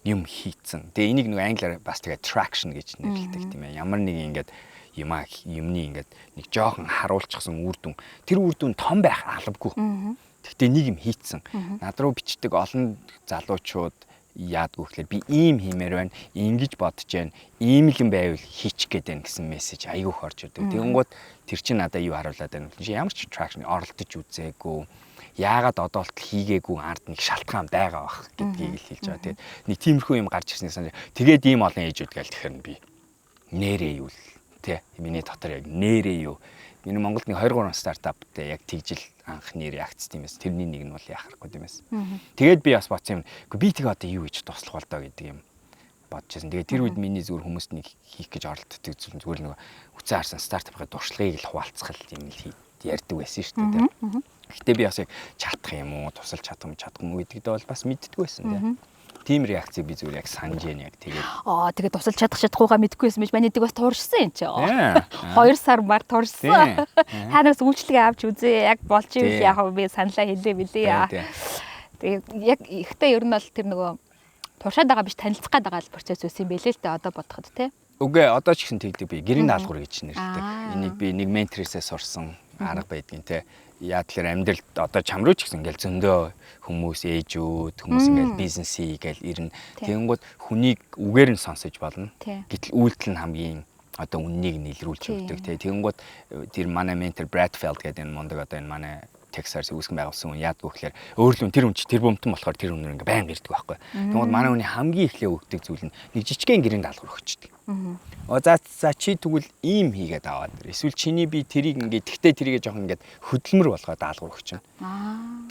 Speaker 2: юм хийцэн. Тэгээ энийг нөгөө англиар бас тэгээ traction гэж нэрлэдэг тийм ээ. Ямар нэг ингээд юмны ингээд нэг жоохон харуулчихсан үр дүн. Тэр үр дүн том байх албагүй. Гэхдээ нэг юм хийцэн. Над руу бичдэг олон залуучууд яадгүй гэхлээр би ийм хиймээр байна, ингэж бодож байна, ийм л юм байвал хийчих гээд байна гэсэн мессеж айгүй их орж ирдэг. Тэгэнгүүт тэр чинь надад юу харуулад байна вэ? Ямар ч traction оролдож үзээгүй, яагаад одоо болтол хийгээгүй ард нэг шалтгаан байгаа бах гэдгийг л хэлж байгаа. Тэгээд нэг тиймэрхүү юм гарч ирсний санаа. Тэгээд ийм олон ээжүүд гээл тэгэхээр би нэрээ юу л тий миний дотор яг нэрээ юу. Миний Монголд нэг 2 3 стартаптай яг тэгжил анхны реакц тийм эс. Тэрний нэг нь бол яхахгүй тийм эс. Тэгээд би бас бодсон юм. Үгүй би тэгээ одоо юу хийж туслах бол доо гэдэг юм. бодож байсан. Тэгээ тэр үед миний зүгээр хүмүүст нэг хийх гэж оролддог зүйл зүгээр нэг үцэн харсан стартапын туршлагыг л хуваалцах юм л ярьдаг байсан шүү дээ. Гэхдээ би бас яг чадах юм уу, тусалж чадах юм, чадах юм уу гэдэгдээ бол бас мэддэггүй байсан тийм. Тийм реакцийг би зүгээр яг санаж яана яг тэгээд.
Speaker 1: Аа тэгээд тусалж чадах чадахгүйгаа мэдэхгүй байсан байж манай дэг бас туршсан юм чи. 2 сар мар туршсан. Та нараас үйлчлэгээ авч үзье. Яг болж ивэл яг би саналаа хэлээ билээ. Тэгээд яг ихтэй ер нь бол тэр нөгөө туршаад байгаа биш танилцах гээд байгаа л процесс байсан юм билээ л дээ одоо бодоход тий.
Speaker 2: Үгүй одоо ч гэсэн тэгдэг би гэрийн даалгавар гэж нэрлэдэг. Энийг би нэг менторээсээ сурсан арга байдгийн тий. Яа тэгэхээр амьдралд одоо чам руу ч гэсэн ингээл зөндөө хүмүүс ээжүүд хүмүүс ингээл бизнес хий гээл ирнэ. Тэгэнгүүт хүнийг үгээр нь сонсож болно. Гэтэл үйлдэл нь хамгийн одоо үннийг нь илрүүлж өгдөг тий. Тэгэнгүүт тэр манай ментор Brad Feld гэдэг энэ мундаг одоо энэ манай Texas үүсгэн байгуулсан хүн яадгүй гэхээр өөрлөн тэр хүн чи тэр бомтон болохоор тэр хүн ингээ байнга ирдэг байхгүй. Тэгмээд манай хүний хамгийн эхлээ өгдөг зүйл нь нэг жижигхэн гэрийн даалгавар өгчдөг. Оо за за чи тэгвэл ийм хийгээд аваад ир. Эсвэл чиний би тэрийг ингээ тэгтээ тэрийгэ жоохон ингээд хөдөлмөр болгоод даалгавар өгчнө.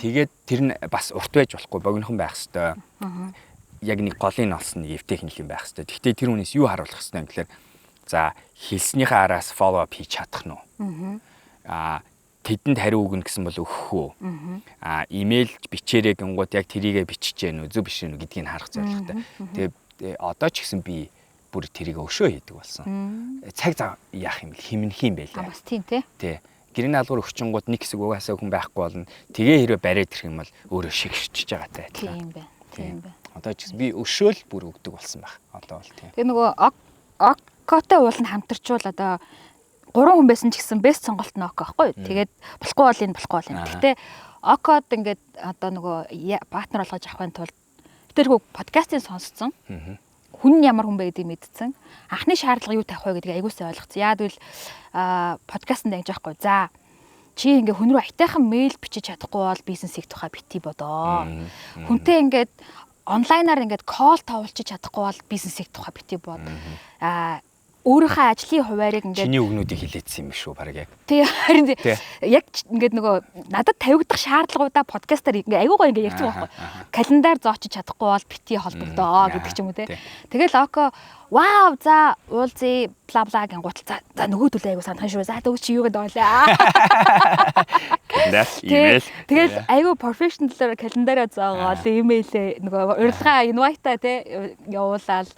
Speaker 2: Тэгээд тэр нь бас урт байж болохгүй богинохон байх хэвээр. Яг нэг голын олсон нэг эвтэйхэн юм байх хэвээр. Тэгтээ тэр хүнээс юу харуулах хэвээр юм гэхээр за хэлснийхээ араас follow up хийж чадах нь уу? Аа тэдэнд хариу өгнө гэсэн бол өгөх үү? Аа имэйл бичээрэй гингууд яг тэрийгэ бичиж гэнэ үү, зөв биш үү гэдгийг харах зорилготой. Тэгээ одоо ч гэсэн би бүр тэрийг өшөө хийдэг болсон. Цаг зав яах юм бэл химнэх юм байлаа.
Speaker 1: Бас тийм тий.
Speaker 2: Тий. Гэрийн даалгавар өгчөнгүүд нэг хэсэг угаасаа хүн байхгүй болно. Тэгээ хэрвээ бариад ирэх юм бол өөрөө шигшчихэж байгаатай адилхан.
Speaker 1: Тийм байна. Тийм байна.
Speaker 2: Одоо ч гэсэн би өшөөл бүр өгдөг болсон байх. Одоо бол тийм.
Speaker 1: Тэгээ нөгөө Окотой уул нь хамтарчвал одоо 3 хүн байсан ч гэсэн бест сонголт нь Око байхгүй юу? Тэгээд болохгүй бол энэ болохгүй бол энэ. Гэхдээ Окод ингээд одоо нөгөө партнер болгож авахын тулд тэрхүү подкастыг сонсцсон. Хүн нь ямар хүн бэ гэдгийг мэдсэн. Анхны шаардлага юу тавих вэ гэдгийг аягүй сайн ойлгоцсон. Яад вэ подкастт ингэж байхгүй. За чи ингээ хүн рүү аятайхан мэйл бичиж чадахгүй бол бизнес хийх тухай бити бодоо. Хүнтэй ингээд онлайнаар ингээд кол товлчих чадахгүй бол бизнес хийх тухай бити бод. Аа өөрийнхөө ажлын хуваарийг ингээд
Speaker 2: чиний үгнүүдийг хилээдсэн юм шүү баг яг.
Speaker 1: Тий харин яг ингээд нөгөө надад тавигдах шаардлагуудаа подкастаар ингээд аягүй гоё ингээд ярьсан байхгүй. Календар зоочиж чадахгүй бол бити холбогдоо гэдэг ч юм уу тий. Тэгэл Око вау за уулзъя бла бла гэн гутал за за нөгөөдөлөө аягүй санах шүү. За дөө чи юу гэдэг байлаа.
Speaker 2: Календар, имэйл.
Speaker 1: Тэгэл аягүй профешналаар календараа зоогоол имэйлээ нөгөө урилга инвайтаа тий явуулаад.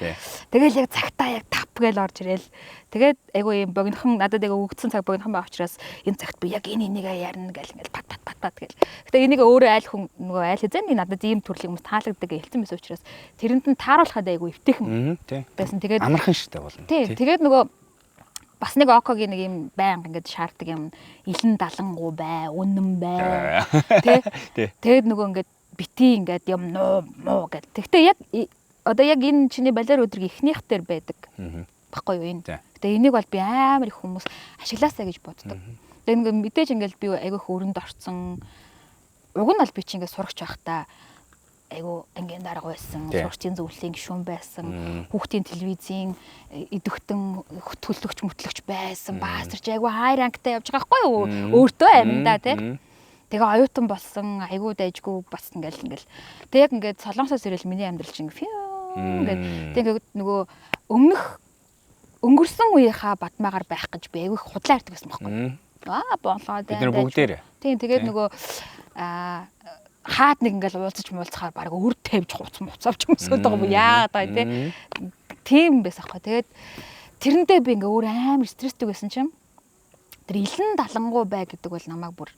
Speaker 1: Тэгэл яг цагтаа яг тап гээл орж ирэл. Тэгээд айгүй юм богинохон надад айгүй өгдсөн цаг богинохон байгаа учраас энэ цагт би яг энэ энийгээ ярина гэл ингээл пат пат пат пат гэл. Гэтэ энийг өөрөө айл хүн нөгөө айл хэзээний надад ийм төрлийн хүмүүс таалагддаг гэж хэлсэн байсан учраас тэрэнд нь тааруулахад айгүй эвтэйхэн байсан. Тэгээд
Speaker 2: амархан штэ болно.
Speaker 1: Тий. Тэгээд нөгөө бас нэг Окогийн нэг юм байнга ингээд шаарддаг юм илэн далангуу бай, үнэн бай. Тэ. Тэгээд нөгөө ингээд бити ингээд юм нуу муу гэл. Тэгтээ яг одоо яг энэ чиний балиар өдрийг эхнийх дээр байдаг. Баггүй юу энэ. Гэтэ энийг бол би амар их хүмүүс ашиглаасаа гэж боддог. Тэгээ ингээд мэдээж ингээд би айгүй их өрөнд орцсон. Уг нь бол би чи ингээд сурагч байхдаа айгүй ангийн дарга байсан, сурагчийн зөвлөлийн гишүүн байсан, хүүхдийн телевизийн идэвхтэн хөтөлөгч мөтлөгч байсан. Баасарч айгүй хай рангтай явж байгаа байхгүй юу? Өөртөө аминдаа тий. Тэгээ оюутан болсон, айгүй дайжгүй бас ингээл ингээл. Тэг яг ингээд Солонгосоос ирэл миний амьдрал чинь фью ингээд тэг ингээд нөгөө өмнөх өнгөрсөн үеийнхаа бадмаагаар байх гэж би айгүй их худлаа ярьдаг байсан байхгүй. Аа болоо
Speaker 2: бид нар бүгдээрээ.
Speaker 1: Тийм тэгээд нөгөө хаад нэг ингээл уулзаж муулцахаар баг өр тавьж хуц муцавч өмсөд байгаа юм яагаад байгаа тий. Тийм байсан байхгүй. Тэгээд тэрэндээ би ингээ өөр амар стресстэй байсан чинь тэр илэн далангуу бай гэдэг бол намайг бүр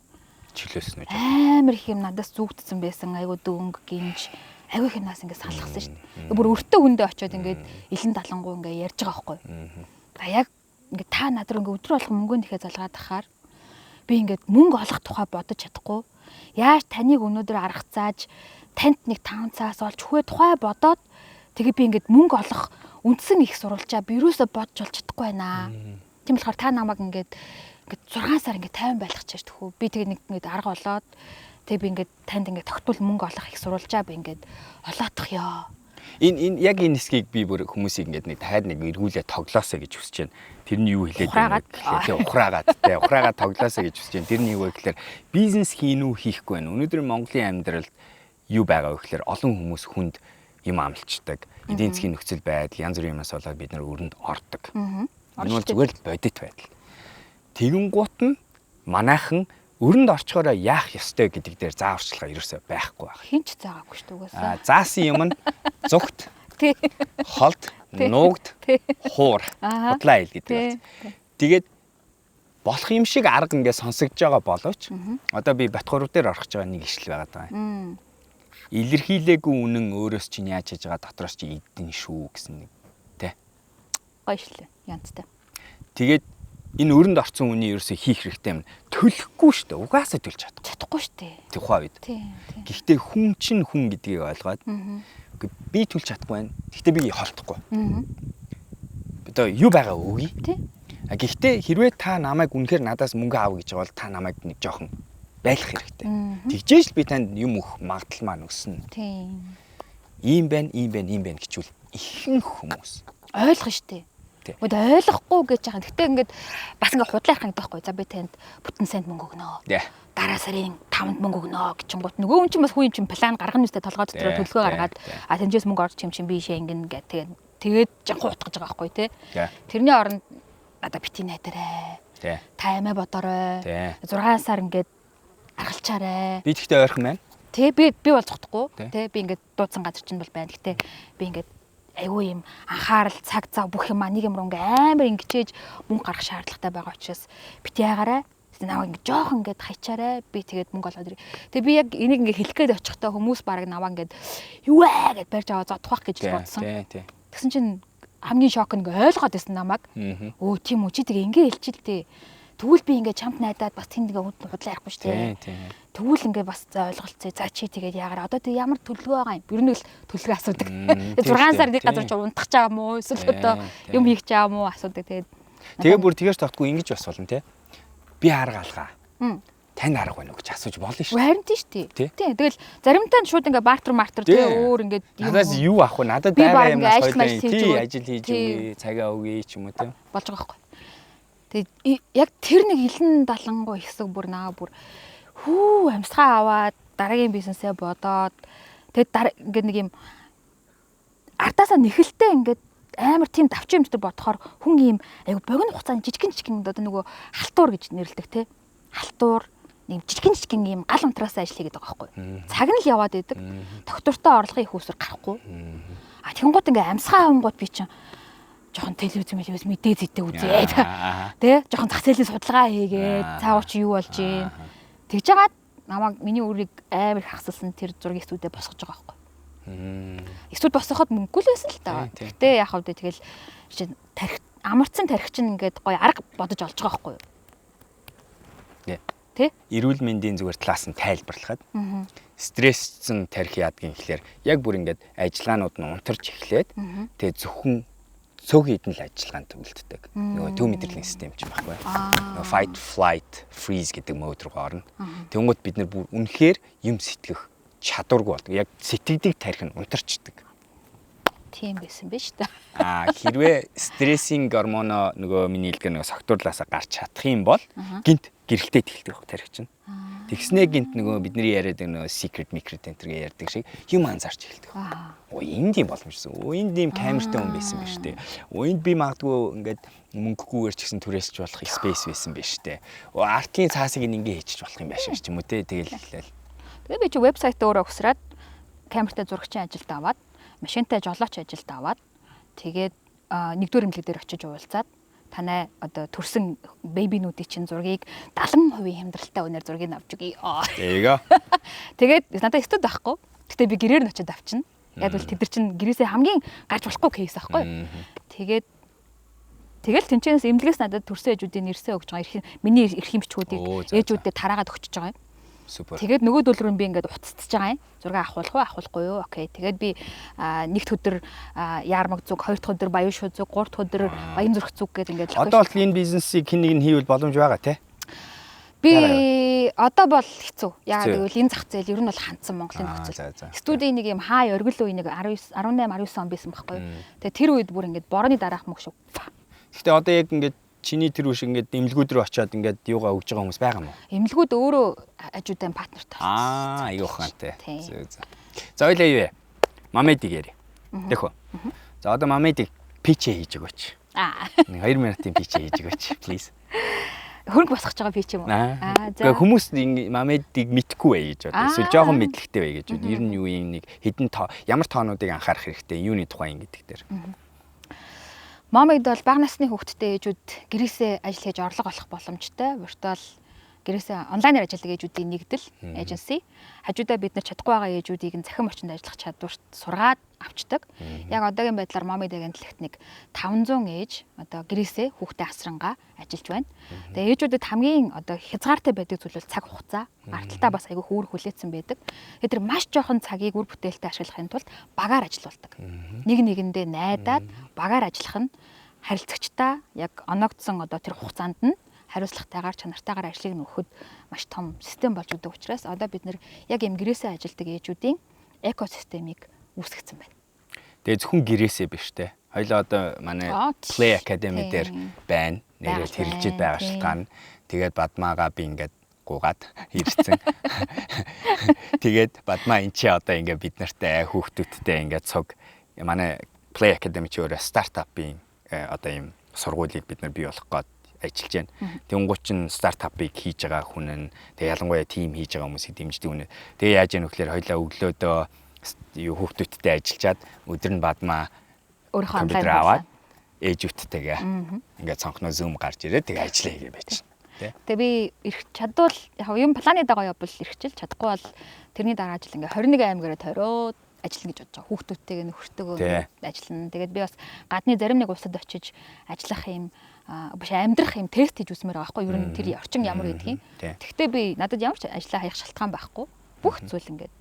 Speaker 2: чөлөөсөн үү?
Speaker 1: Амар их юм надаас зүгтсэн байсан. Айгүй дөнгө гинж айгүй их юмнаас ингээ салгасан шүү дээ. Бүр өртөө хүндээ очиод ингээд илэн далангуу ингээ ярьж байгаа байхгүй. За яг ингээ та над руу ингээ өдрө болгон мөнгөө нэхэ залгаад ахаар би ингээд мөнгө олох тухай бодож чадахгүй. Яаж таныг өнөөдөр арга зааж танд нэг 5 цаас олж хөхөө тухай бодоод тэгээ би ингээд мөнгө олох үндсэн их сурвалжаа би юусоо бодж олж чадахгүй байна. Тийм болохоор та намайг ингээд 6 сар ингээд 50 байлгачих төхөө. Би тэгээ нэг ингээд арга олоод тэгээ би ингээд танд ингээд тогтмол мөнгө олох их сурвалжаа би ингээд олоотох ёо.
Speaker 2: Энэ яг энэ хэсгийг би бүр хүмүүсийг ингээд нэг дахиад нэг эргүүлээ тоглоосоо гэж хүсэж байна. Тэрний юу хэлээд байна гэхээр тий ухраагаад тий ухраагаад тоглоосоо гэж хүсэж байна. Тэрний юу вэ гэхээр бизнес хийн үү хийхгүй байна. Өнөөдөр Монголын амьдралд юу байгаа вэ гэхээр олон хүмүүс хүнд юм амлчдаг. Эдийн засгийн нөхцөл байдал, янз бүрийн юмнаас болоод бид нар өрөнд ордог. Энэ бол зүгээр л бодит байдал. Тэгэнгუут нь манайхан өрөнд орчхоороо яах ёстой гэдэг дээр зааварчилгаа ерөөсөө байхгүй байна.
Speaker 1: Хин ч заагаагүй шүү дээ угаасаа.
Speaker 2: Заасан юм нь зүгт, холд, нуугд, хуур, худлаа хэл гэдэг байна. Тэгээд болох юм шиг арга ингээд сонсогдож байгаа боловч одоо би Батхурав дээр орох гэж байгаа нэг ишлэл байгаа даа. Илэрхийлээгүй үнэн өөрөөс чинь яаж хийж байгаа дотроос чи идэн шүү гэсэн нэг тэ.
Speaker 1: Гоё ишлэл янзтай.
Speaker 2: Тэгээд энэ өрөнд орсон үний ерөөсөө хийх хэрэгтэй юм. Төлөхгүй шүү дээ. Угаасаа төлж чадахгүй.
Speaker 1: Чадахгүй шүү дээ.
Speaker 2: Тухайн үед.
Speaker 1: Тийм.
Speaker 2: Гэхдээ хүн чинь хүн гэдгийг ойлгоод би төлж чадахгүй байна. Гэхдээ би холдохгүй. Одоо юу байгаа өгье.
Speaker 1: Тийм.
Speaker 2: Гэхдээ хэрвээ та намайг үнэхээр надаас мөнгө аав гэж байгаа бол та намайг нэг жоохон байлах хэрэгтэй. Тэгжээж л би танд юм өгөх магадлал маань өснө.
Speaker 1: Тийм.
Speaker 2: Ийм байна, ийм байна, ийм байна гэчүүл ихэнх хүмүүс
Speaker 1: ойлгоно шүү дээ. Үгүй ойлгохгүй гэж байгаа. Гэтэ ингээд бас ингээд худлаа ярих гэдэг байхгүй. За би танд бүтэн санд мөнгө өгнө. Дараа сарын 5-нд мөнгө өгнө гэчингүүт нөгөө хүн чинь бас хүн юм чинь план гаргана үстэй, толгой дотроо төлөвлөгөө гаргаад а тэнцээс мөнгө орж юм чинь би ишээ ингэнэ гэх тэгээд тэгээд жанхуу утгаж байгаа байхгүй тий. Тэрний оронд надаа бити найдарай. Та амиа бодоорой. 6 сар ингээд аргалчаарай.
Speaker 2: Би тэгтээ ойрхон байна.
Speaker 1: Тэ би бол зогтохгүй. Тэ би ингээд дуудсан газар чинь бол байна. Гэтэ би ингээд айгүй юм анхаарал цаг зав бүх юм нэг юм руу ингээ амар ингэчээж мөнгө гаргах шаардлагатай байгаа учраас бити яагаарай. Наваа ингээ жоох ингээд хайчаарай. Би тэгээд мөнгө олоод ирээ. Тэгээ би яг энийг ингээ хэлэх гээд очихдоо хүмүүс бараг наваа ингээд юу ээ гэд барьж аваа зодох байх гэж бодсон. Тэгсэн чинь хамгийн шок нь ингээ ойлгоод байсан намайг. Өө тийм үү, чи тэгээ ингээ хэлчихэл тээ. Тэгвэл би ингээ чамд найдаад бас тэнд ингээ худлаа ярихгүй шүү дээ. Тэгвэл ингээ бас за ойлголцъё. За чи тэгээд яагаар одоо тэг ямар төлөвлөгөө байгаа юм? Ер нь л төлөвлөгөө асуудаг. 6 сар нэг газар чи унтах чаа юм уу? Эсвэл одоо юм хийх чаа юм уу асуудаг. Тэгээд
Speaker 2: тэгээ бүр тэгэж тогтгүй ингэж бас болно те. Би арга алгаа. Танд арга байна уу гэж асууж болно шүү.
Speaker 1: Харин тийм шүү дээ. Тийм. Тэгэл заримдаа шууд ингээ бартер мартер тий өөр ингээ
Speaker 2: надаас юу авах вэ? Надад байгаа юмнаас хоёлаа тий ажил хийж өгье, цагаа өгье ч юм уу тий.
Speaker 1: Болж байгаа байхгүй. Тэгээд яг тэр нэг илэн далангуй хэсэг бүр наа бүр хүү амьсгаа аваад дараагийн бизнесээ бодоод тэгээд ингээд нэг юм ардаасаа нэхэлтэй ингээд амар тийм давчин юм дээр бодохоор хүн ийм айгу богино хугацаанд жижигэн жижигэн одоо нөгөө халтуур гэж нэрлэдэг те. Халтуур нэг жижигэн жижигэн ийм гал унтраасаа ажил хийгээд байгаа байхгүй. Цаг нь л яваад идэг. Доктортой орлогын их усэр гарахгүй. А тэгэнгუთ ингээ амьсгаа авангууд би чинь жоохон телевиз мэлвиз мэдээ зүйтэй үзээд тэ жоохон зах зээлийн судалгаа хийгээд цаавар чи юу болж юм тэгж жагаад намайг миний үрийг амар их хасалсан тэр зургийн студид босгож байгаа байхгүй. Студ босгоход мөнгөгүй л байсан л та. Гэтэ яах вэ тэгэл чинь тарих амарцсан тарих чинь ингээд гоё арга бодож олж байгаа байхгүй юу? Тэ?
Speaker 2: Эрүүл мэндийн зүгээр талаас нь тайлбарлахад стрессцэн тарих яадгийн гэхлээр яг бүр ингээд ажиллагаанууд нь унтарч эхлээд тэгээ зөвхөн цөөх хэдэн л ажиллагаанд үлддэг. Нөгөө төв мэдрэлийн систем ч юм байхгүй. Нөгөө fight, flight, freeze гэдэг мод руу орно. Тэнгүүд бид нар бүр үнэхээр юм сэтгэх чадваргүй болдог. Яг сэтгэдэг тарих нь унтарчдаг.
Speaker 1: Тийм байсан биш та.
Speaker 2: Аа хэрвээ стрессийн гормоно нөгөө миний хэлдэг нөгөө согтуурлаасаа гарч чадах юм бол гинт гэрэлтээд эхэлдэг баг тарих чинь. Тэгснээ гинт нөгөө бидний яриад нөгөө secret micro центргээ ярьдаг шиг юм анзаарч эхэлдэг. Оо энд юм боломжсон. Оо энд ийм камертай хүн байсан биш үү? Оо энд би магадгүй ингээд мөнгөгүйгээр ч гэсэн түрээсч болох space байсан биш үү? Оо артын цаасыг ингээ хийчих болох юм байшаа ч юм уу те. Тэгэл эхлээл.
Speaker 1: Тэгээ би чи вебсайт өөрөө өгсраад камертай зурагчийн ажилд аваад машинтай жолооч ажилд аваад тэгээд нэгдүгээр эмнэлэг дээр очиж уулзаад танай одоо төрсэн бэбинүүдийн чинь зургийг 70% хямдралтай үнээр зургийг авч өгье.
Speaker 2: Тэгээ.
Speaker 1: Тэгээд надад студ байхгүй. Гэтэ би гэрээр нь очиод авчина. Яг бол тэд нар чинь гэрээсээ хамгийн гарч болохгүй кейс байхгүй. Тэгээд тэгэл тэнцэнээс эмнэлгээс надад төрсэн ээжүүдийн нэрсээ өгч байгаа. Миний эрхийн бичгүүдийг ээжүүдэд тараагаад өгчөж байгаа юм.
Speaker 2: Супер.
Speaker 1: Тэгээд нөгөө дөл рүү би ингээд уццж байгаа юм. Зураг авах уу, авахгүй юу? Окей. Тэгээд би нэгд өдөр яармаг зүг, хоёр дахь өдөр баян шүү зүг, гурав дахь өдөр баян зүрх зүг гэдэг ингээд.
Speaker 2: Одоо бол энэ бизнесийг хэн нэг нь хийвэл боломж байгаа тий?
Speaker 1: Би одоо бол хэцүү. Яагаад гэвэл энэ зах зээл ер нь бол хандсан Монголын нөхцөл. Студийн нэг юм хай оргил үе нэг 18 19 он байсан байхгүй юу? Тэгээд тэр үед бүр ингээд борооны дараах мөх шиг.
Speaker 2: Гэхдээ одоо яг ингээд чиний тэр үш ингээд эмнэлгүүд рүү очиод ингээд юугаа өгж байгаа хүмүүс байгаа юм уу?
Speaker 1: Эмнэлгүүд өөрөө хажуудаа партнертай болсон.
Speaker 2: Аа, аюу ухаантай. Зөв зөв. За ойлаа юу вэ? Momade-ыг яри. Тэхүү. За, одоо Momade-ыг pitch хийж өгөөч. Нэг 2 минутын pitch хийж өгөөч, please.
Speaker 1: Хөрөнгө босгож байгаа pitch юм уу?
Speaker 2: Аа, за. Хүмүүс Momade-ыг мэдэхгүй бай гэж бодсон. Эсвэл жоохон мэдлэгтэй бай гэж бод. Ер нь юу юм, нэг хэдэн тоо, ямар тоонуудыг анхаарах хэрэгтэй, юуны тухай юм гэдэг дээр.
Speaker 1: Momade бол бага насны хүүхэдтэй ээжүүд гэрээсээ ажил хийж орлого олох боломжтой virtual гэрээсээ онлайнаар ажилладаг ээжүүдийн нэгдэл, agency. Хажуудаа бид нар чадахгүй байгаа ээжүүдийг нь цахим орчинд ажиллах чадварт сургаад авчдаг. Яг одоогийн байдлаар Momade агентлагт нэг 500 ээж одоо гэрээсээ хүүхдээ асрангаа ажиллаж байна. Тэгээ ээжүүдэд хамгийн одоо хязгаартай байдаг зүйл бол цаг хугацаа. Ардталтаа бас айгүй хүүр хүлээцэн байдаг. Тэгээ тэр маш жоохон цагийг үр бүтээлтэй ашиглахын тулд багаар ажиллаулдаг. Нэг нэгэндээ найдаад багаар ажиллах нь харилцагчдаа яг оноогдсон одоо тэр хугацаанд нь хариуцлагатайгаар, чанартайгаар ажлыг нөхөхөд маш том систем болж өгдөг учраас одоо бид нэр яг юм гэрээсээ ажилладаг ээжүүдийн экосистемийг үүсгэсэн байна.
Speaker 2: Тэгээ зөвхөн гэрээсээ биш те. Хоёлоо одоо манай Play Academy дээр байна. Нэрээ тэрэлжид байгаа шалтгаан. Тэгээд Бадмаага би ингээд гуугаад ирсэн. Тэгээд Бадмаа энэ чи одоо ингээд бид нартай, хүүхдүүдтэй ингээд цуг манай Play Academy чи өөрөө стартапын одоо ийм сургуулийг бид нар бий болох гээд ажиллаж байна. Тэнгуут чин стартапыг хийж байгаа хүн нь, тэгээ ялангуяа team хийж байгаа хүмүүсийг дэмждэг хүн. Тэгээ яаж яах вэ гэхээр хоёлаа өглөөдөө юу хүүхдүүдтэй ажиллачаад, өдөр нь Бадмаа
Speaker 1: өөрийнхөө онлайн
Speaker 2: аваад ээжүүдтэйгээ ингээд цонхноо Zoom гарч ирээд тэгээ ажиллаа хийгээ байж.
Speaker 1: Тэгээ би ирэх чадвал яг юм планы дагуу явбал эрхчил, чадахгүй бол тэрний дараа жил ингээ 21 аймгаараа тойроод ажиллана гэж бодож байгаа. Хүүхдүүдтэйгээ, нөхөртөөгөө ажиллана. Тэгээд би бас гадны зарим нэг улсад очиж ажиллах юм биш, амьдрах юм тест хийж үзмээр байгаа байхгүй юу? Ер нь тэр орчин ямар гэдгийг. Тэгвэл би надад ямар ч ажиллаа хаях шалтгаан байхгүй. Бүх зүйл ингээд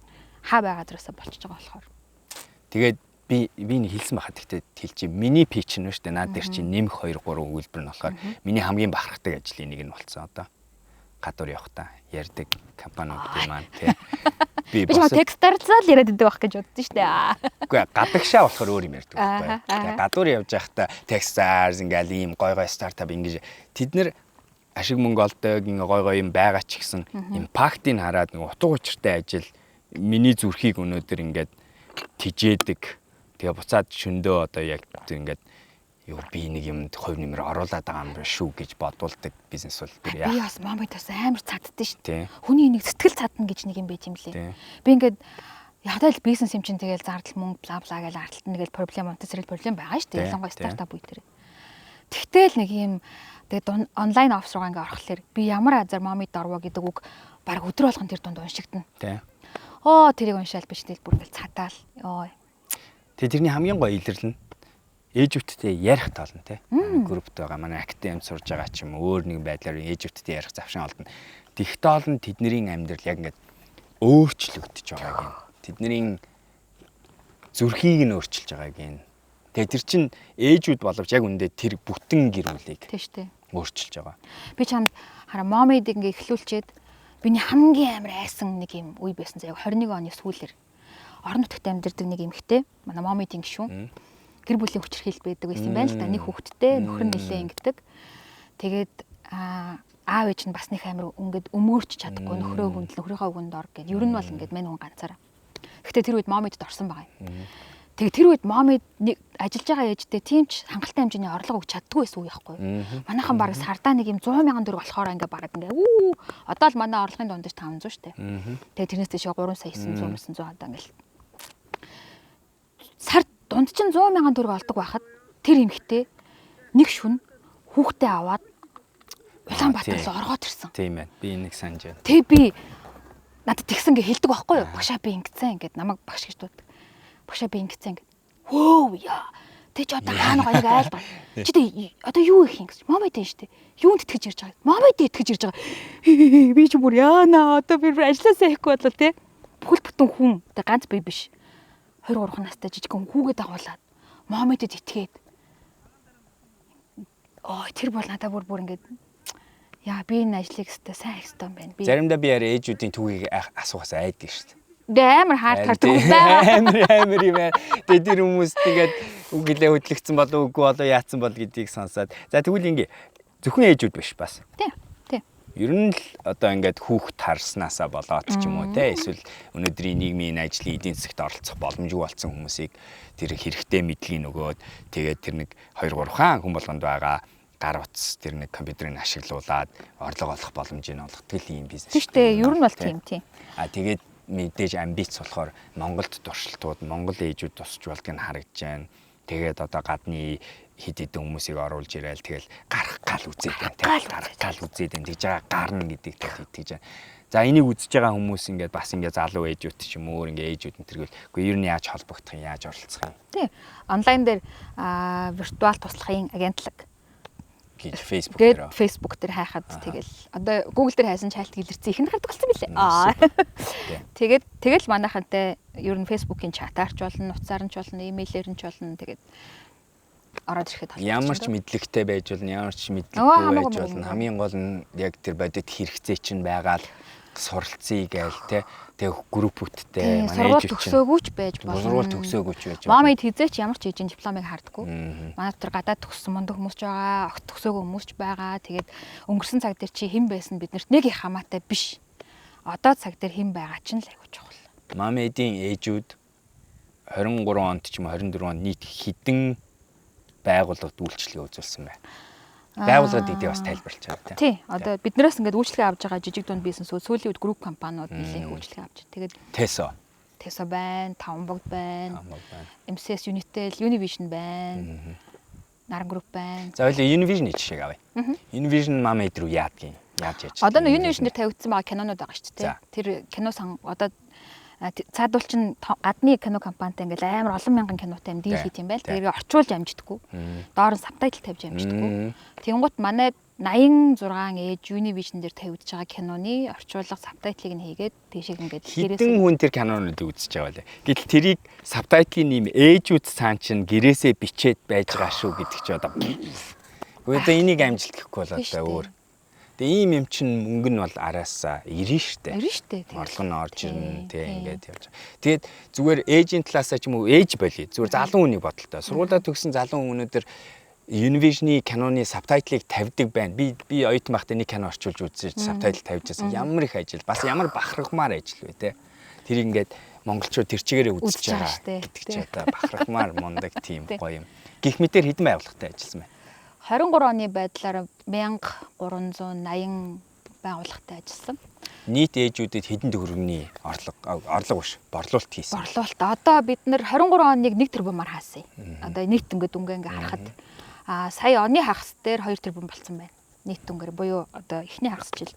Speaker 1: хаа байгаа газараасаа болчихж байгаа болохоор.
Speaker 2: Тэгээд би нэг хэлсэн байхад, гэхдээ хэлчих. Миний pitch нь шүү дээ. Наад дээр чинь нэмэх 2 3 өгүүлбэр нь болохоор миний хамгийн бахархдаг ажлын нэг нь болцсон одоо. Гадуур явахдаа ярьдаг компаниуд маань тий.
Speaker 1: Би бас Techstars л яриад идэг байх гэж боддоо шүү дээ.
Speaker 2: Үгүй, гадагшаа болохоор өөр юм ярьдаг байхгүй. Тэгээ гадуур явж байхдаа Techstars ингээл ийм гой гой стартап ингэж тэд нэр ашиг мөнгө олдог, ингээ гой гой юм байгаа ч гэсэн impact-ыг хараад нэг утга учиртай ажил, миний зүрхийг өнөөдөр ингээд тижээдэг. Тэгээ буцаад шөндөө одоо яг ингээд юу би нэг юмд хувь нэмэр оруулаад байгаа юм байна шүү гэж бодуулдаг бизнес бол
Speaker 1: би яа. Би бас Momade бас амар цаддсан шүү дээ. Хүний нэг сэтгэл цадна гэж нэг юм байт юм лээ. Би ингээд ядаа л бизнес юм чинь тэгэл зардал, мөнгө, бла бла гэж ардталт нэг л problem, онцрэл problem байгаа шүү дээ. Ялангуяа стартап үе дээр. Тэгтэл нэг юм тэгээд онлайн офис руугаа ингээ орохлоор би ямар азар Momade орвоо гэдэг үг баг өдөр болгон тэр дунд уншигдана. Оо, тэрийг уншаал биш тэгэл бүр ингээл цадаал. Йоо.
Speaker 2: Тэгээ тэрний хамгийн гоё илэрлэн ээжүүдтэй ярих тоолно те. Группт байгаа манай академид сурж байгаа ч юм өөр нэгэн байдлаар ээжүүдтэй ярих завшин олдно. Тэгэх тоол нь тэдний амьдрал яг ингээд өөрчлөгдөж байгааг юм. Тэдний зүрхийг нь өөрчилж байгааг юм. Тэгээ тэр чин ээжүүд боловч яг үндэ тэр бүтэн гэр бүлийг
Speaker 1: тийм шүү дээ
Speaker 2: өөрчилж байгаа.
Speaker 1: Би чамд хараа, Momade ингээ эхлүүлчихэд миний хамгийн амар айсан нэг юм үе байсан заяа, 21 оны сүүлэр орон нутагт амьдардаг нэг эмэгтэй манай Momade-ийн гишүүн гэр бүлийн хүчирхийлэл байдаг байсан байна л да. Нэг хүүхэдтэй, нөхөр нь нэлээ ингэдэг. Тэгээд аав ээж нь бас нэг амар ингээд өмөөрч чадахгүй, нөхрөө хүндэл, нөхрийнхөө үгэнд ор гэд. Ер нь бол ингээд мань хүн ганцаараа. Гэхдээ тэр үед Momade-д орсон байгаа юм. Тэгээ тэр үед Momade нэг ажиллаж байгаа ээжтэй тийм ч хангалттай хэмжээний орлого өгч чаддгүй байсан үе байхгүй. Манайхан баг сардаа нэг юм 100 мянган төгрөг болохоор ингээ бараг ингээ үү, одоо л манай орлогын дундаж 500 штэ. Тэгээ тэрнээс дэшээ 3 сая, 900, 900 одоо ингээл сар дунд чинь 100 мянган төгрөг олдог байхад тэр эмэгтэй нэг шүн хүүхдээ аваад Улаанбаатар руу оргоод ирсэн.
Speaker 2: Тийм ээ. Би энийг санаж байна.
Speaker 1: Тэг би надад тэгсэн гэ хэлдэг байхгүй юу? Багшаа, би ингэсэн ингээд намайг багш гэж дууддаг. Багшаа, би ингэсэн ингээд. Вөө яа. Тэг чи одоо хаана гоёг айл ба. Чи тэг одоо юу их юм гэж. Momade нь штэ. Юунд итгэж ирж байгаа? Momade итгэж ирж байгаа. Би чи бүр яана, одоо би ажилласаа ихгүй болол те. Бүхэл бүтэн хүн. Тэг ганц би биш. 23 настай жижигхэн хүүгээ дагуулад Momade-д итгээд. Оо, тэр бол надад бүр бүр ингээд яа, би энэ ажлыг өстой сайн хийх ёстой юм байна.
Speaker 2: Би заримдаа би яриа ээжүүдийн түүхийг асуухаас айдаг шүү дээ.
Speaker 1: Тэгээ амар хаард хардаг байгаа.
Speaker 2: Амар амар юм аа. Тэгээ тэр хүмүүс тэгээд үг гэлээ хөдлөгдсөн болов, үгүй болов, яатсан бол гэдгийг сонсоод. За, тэгвэл ингээ зөвхөн ээжүүд биш бас.
Speaker 1: Тийм. Тийм.
Speaker 2: Ер нь л одоо ингээд хүүхд тарснаасаа болоод ч юм уу те, эсвэл өнөөдрийн нийгмийн ажлын эдийн засагт оролцох боломжгүй болсон хүмүүсийг тэр хэрэгтэй мэдлэгийг өгөөд, тэгээд тэр нэг 2 3 хаан хүн болгонд байгаа гар утас, тэр нэг компьютерыг ашиглуулад орлого олох боломжийг олгодог л ийм бизнес.
Speaker 1: Тийм шүү дээ. Ер нь бол тийм.
Speaker 2: А тэгээд мэдээж амбиц болохоор Монголд туршилтууд, Монгол ээжүүд тусч болдгийг нь харагдаж байна. Тэгээд одоо гадны хэд хэдэн хүмүүсийг оруулж ирээл, тэгэл гарах гал үзээд байна те. Гарах гал үзээд байна. Тэгж байгаа гарна гэдэг тал итгэж байна. За, энийг үзэж байгаа хүмүүс ингээд бас ингээд залуу ээжүүд ч юм уу, өөр ингээд ээжүүд энэ тэргүүл үгүй, ер нь яаж холбогдох юм, яаж оролцох юм?
Speaker 1: Тий. Онлайн дээр виртуал туслахын агентлаг
Speaker 2: гэж Facebook
Speaker 1: гээд
Speaker 2: дээр.
Speaker 1: Facebook дээр хайхад, тэгэл одоо Google дээр хайсан ч хайлт илэрсэн их нь гардаг болсон билээ. Тэгээд тэгэл манайхантай ер нь Facebook-ийн чатаар ч болно, утсаар нь ч болно, имэйлээр нь ч болно. Тэгээд ороод ирэхэд холбогдсон.
Speaker 2: Ямар ч мэдлэгтэй байж болно, ямар ч
Speaker 1: Өө,
Speaker 2: мэдлэггүй
Speaker 1: хамаагүй
Speaker 2: байж болно.
Speaker 1: хамаагүй.
Speaker 2: Хамгийн гол нь яг тэр бодит хэрэгцээ чинь байгаа л суралцъя гээл те. Тэгээ группүүдтэй
Speaker 1: Тийм,
Speaker 2: манай
Speaker 1: сургууль
Speaker 2: ээжүүд чинь
Speaker 1: төгсөөгүйч байж болно.
Speaker 2: Сургууль төгсөөгүйч байж болно.
Speaker 1: Мамид хизээч ямар ч ээжийн дипломыг хардаггүй. Манай дотор гадаад төгссөн мундаг хүмүүс ч байгаа, огт төгсөөгүй хүмүүс ч байгаа. Тэгээд өнгөрсөн цаг дээр чи хэн байсан биднэрт нэг их хамаатай биш. Одоо цаг дээр хэн байгаа чинь л айгуу чухал.
Speaker 2: Мамедийн ээжүүд 23 онд ч юм уу 24 онд нийт хэдэн байгууллагад үйлчилгээ үзүүлсэн бэ? Байгууллагад гэдгийг бас тайлбарлаж байгаа, тийм.
Speaker 1: Тий. Одоо биднээс ингээд үйлчилгээ авж байгаа жижиг дунд бизнесүүд, сүүлийн үед групп компаниуд нэлээх үйлчилгээ авч. Тэгээд
Speaker 2: Тэсо.
Speaker 1: Tesо байна, Таван богд байна,
Speaker 2: Хамаг байна.
Speaker 1: MCS Unitel, Univision байна. Наран групп байна.
Speaker 2: За, хоёлаа Univision-ы жишээг авъя. Univision Mama рүү яадгийн? Яаж яаж?
Speaker 1: Одоо нэг Univision дээр тавигдсан байгаа кинонууд байгаа шүү дээ.
Speaker 2: За.
Speaker 1: Тэр кино сан одоо цаадуул чин гадны кино компанитай ингээл амар олон мянган кинотой юм deal хийт юм байл.
Speaker 2: Тий.
Speaker 1: Тэгээд орчуулж амждаггүй. Доор нь subtitle тавьж амждаггүй. Тэнгуут манай 86 ээж Univision дээр тавигдж байгаа киноны орчуулга, subtitle-ыг нь хийгээд тийшээ ингээд
Speaker 2: Хэдэн хүн тэр кинонуудыг үзэж байгаа вэ? Гэтэл тэрийг subtitle-ийн нэм ээжүүд цаан чинь гэрээсээ бичээд байж байгаа шүү гэдэг чи одоо. Үгүй, одоо энийг амжилт гэхгүй бол
Speaker 1: Тийм шүү
Speaker 2: одоо
Speaker 1: дээ.
Speaker 2: өөр. Тэгээ ийм юм чинь мөнгө нь бол араасаа ирнэ штэ.
Speaker 1: Ирнэ штэ, тэгээд.
Speaker 2: Орлого нь орж ирнэ,
Speaker 1: Тий,
Speaker 2: тий,
Speaker 1: тий.
Speaker 2: ингээд явж байгаа. Тэгээд зүгээр ээжийн талаасаа ч юм уу, ээж болъё. Зүгээр залуу хүнийг бодолтой. Сургуулаа төгссөн залуу хүн өнөөдөр Univision-ы киноны subtitle-ыг тавьдаг байна. Би оюутан байхдаа нэг кино орчуулж үзэж subtitle тавьж байсан. Ямар их ажил, бас ямар бахархмаар ажил вэ, те. Тэр ингээд монголчууд тэр чигээрээ үзэж
Speaker 1: Үзэж байгаа
Speaker 2: байгаа
Speaker 1: штэ,
Speaker 2: гэдэг
Speaker 1: тий.
Speaker 2: чи одоо бахархмаар мундаг тийм
Speaker 1: Тий.
Speaker 2: гоё юм. Гэх мэтэр хэдэн байгууллагатай ажилласан бэ?
Speaker 1: 23 оны байдлаар 1380 байгууллагатай ажилласан.
Speaker 2: Нийт ээжүүдэд хэдэн төгрөгийн орлого биш, борлуулалт хийсэн.
Speaker 1: Борлуулалт. Одоо бид нэр 23 оныг 1 тэрбумаар хаасан юм. Одоо нийт ингээд дүнгээ ингээ харахад сая оны хагас дээр 2 тэрбум болсон байна. Нийт дүнгээр буюу одоо эхний хагас жилд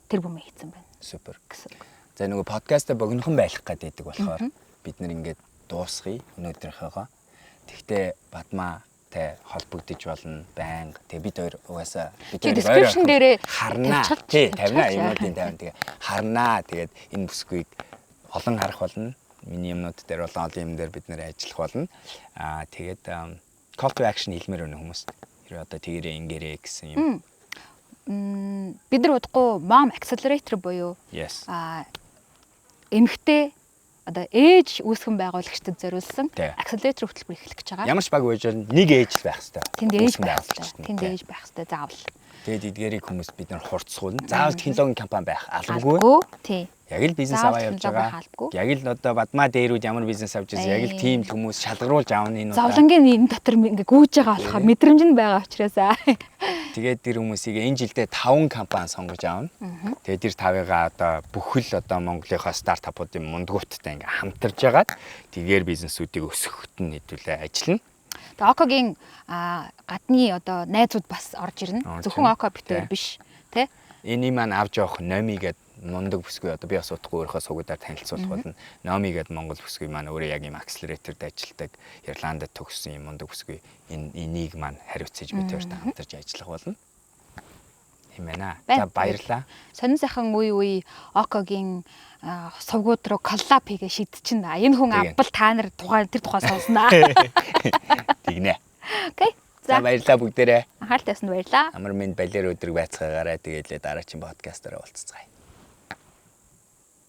Speaker 1: тэрбум хийсэн байна
Speaker 2: Супер.
Speaker 1: гэсэн. үг.
Speaker 2: За, нөгөө подкаста богинохон байх гэдэг болохоор бид нэр ингээд дуусгая өнөөдрийнхөөгөө. Тэгтээ Бадмаатай холбогдож болно байнга. Тэгээ бид хоёр угаасаа бид
Speaker 1: Чи description дээрээ
Speaker 2: харнаа.
Speaker 1: тавьчихал-
Speaker 2: Тий, тавина,
Speaker 1: тавьчихал.
Speaker 2: юмнуудын тавина. Тэгээ харнаа. Тэгээд энэ бүсгүйг олон харах болно. Миний юмнууд дээр болон олон юм дээр бид нэр ажиллах болно. Аа, тэгээд call to action хэлмээр байна хүмүүст. Хэрвээ одоо тэгэрээ ингээрээ гэсэн юм.
Speaker 1: Бид нар удахгүй Mom Accelerator буюу эмэгтэй одоо ээж үүсгэн байгуулагчдад зориулсан accelerator хөтөлбөр эхлэх гэж байгаа.
Speaker 2: Ямар ч баг байж болно, нэг ээж л байх хэрэгтэй.
Speaker 1: Тэнд ээж
Speaker 2: Үүсгэн
Speaker 1: байх хэрэгтэй.
Speaker 2: байгуулагчид нь,
Speaker 1: Тэнд
Speaker 2: тий.
Speaker 1: ээж байх хэрэгтэй заавал.
Speaker 2: Тэгээд эдгээрийг хүмүүс бид нар хурцсуулна. Заавал технологийн компани байх албагүй.
Speaker 1: Албагүй. Тий.
Speaker 2: Яг л бизнес
Speaker 1: Заавал
Speaker 2: аваа явж
Speaker 1: технологи
Speaker 2: байгаа.
Speaker 1: байх албагүй.
Speaker 2: Яг л одоо Бадмаа дээрүүд ямар бизнес авч ирсэн, яг л тийм л хүмүүс шалгаруулж авна энэ удаа.
Speaker 1: Зовлонгийн энэ дотор ингээ гүйж байгаа болохоор мэдрэмж нь байгаа учраас
Speaker 2: Тэгээд тэр хүмүүсийг энэ жилдээ 5 компани сонгож авна. Тэгээд тэр тавыгаа одоо бүхэл одоо Монголынхаа стартапуудын мундгууттай ингээ хамтарж ягаад тэгээр бизнесүүдийг өсгөхөд нь хэдүүлээ ажиллана.
Speaker 1: Тэгээ Окогийн гадны одоо найзууд бас орж ирнэ.
Speaker 2: Орж
Speaker 1: Зөвхөн
Speaker 2: ирнэ.
Speaker 1: Око бит хоёр биш, тий?
Speaker 2: Эний маань авч явах Номи гээд мундаг бүсгүй, одоо би бас удахгүй өөрийнхөө сувгуудаар танилцуулах болно. Номи гээд Монгол бүсгүй маань өөрөө яг ийм accelerator-д ажилладаг, Ирландд төгссөн ийм мундаг бүсгүй. Энэ энийг маань хариуцаж бид хоёртой хамтарч ажиллах болно. Тийм байна. За,
Speaker 1: Байна.
Speaker 2: баярлалаа.
Speaker 1: Сонин сайхан үе үе Окогийн сувгууд руу collab хийгээ шидчихнэ. Энэ хүн
Speaker 2: Тэгээ.
Speaker 1: авбал та нар тухайн тэр тухай сонсноо.
Speaker 2: Тэгнэ.
Speaker 1: Okay.
Speaker 2: За,
Speaker 1: За,
Speaker 2: баярлалаа бүгдээрээ.
Speaker 1: анхаарал тавьсанд баярлалаа.
Speaker 2: Амар минь балер өдрөг байцгаагаарай. Тэгээд л дараагийн подкастаараа уулзцгаая.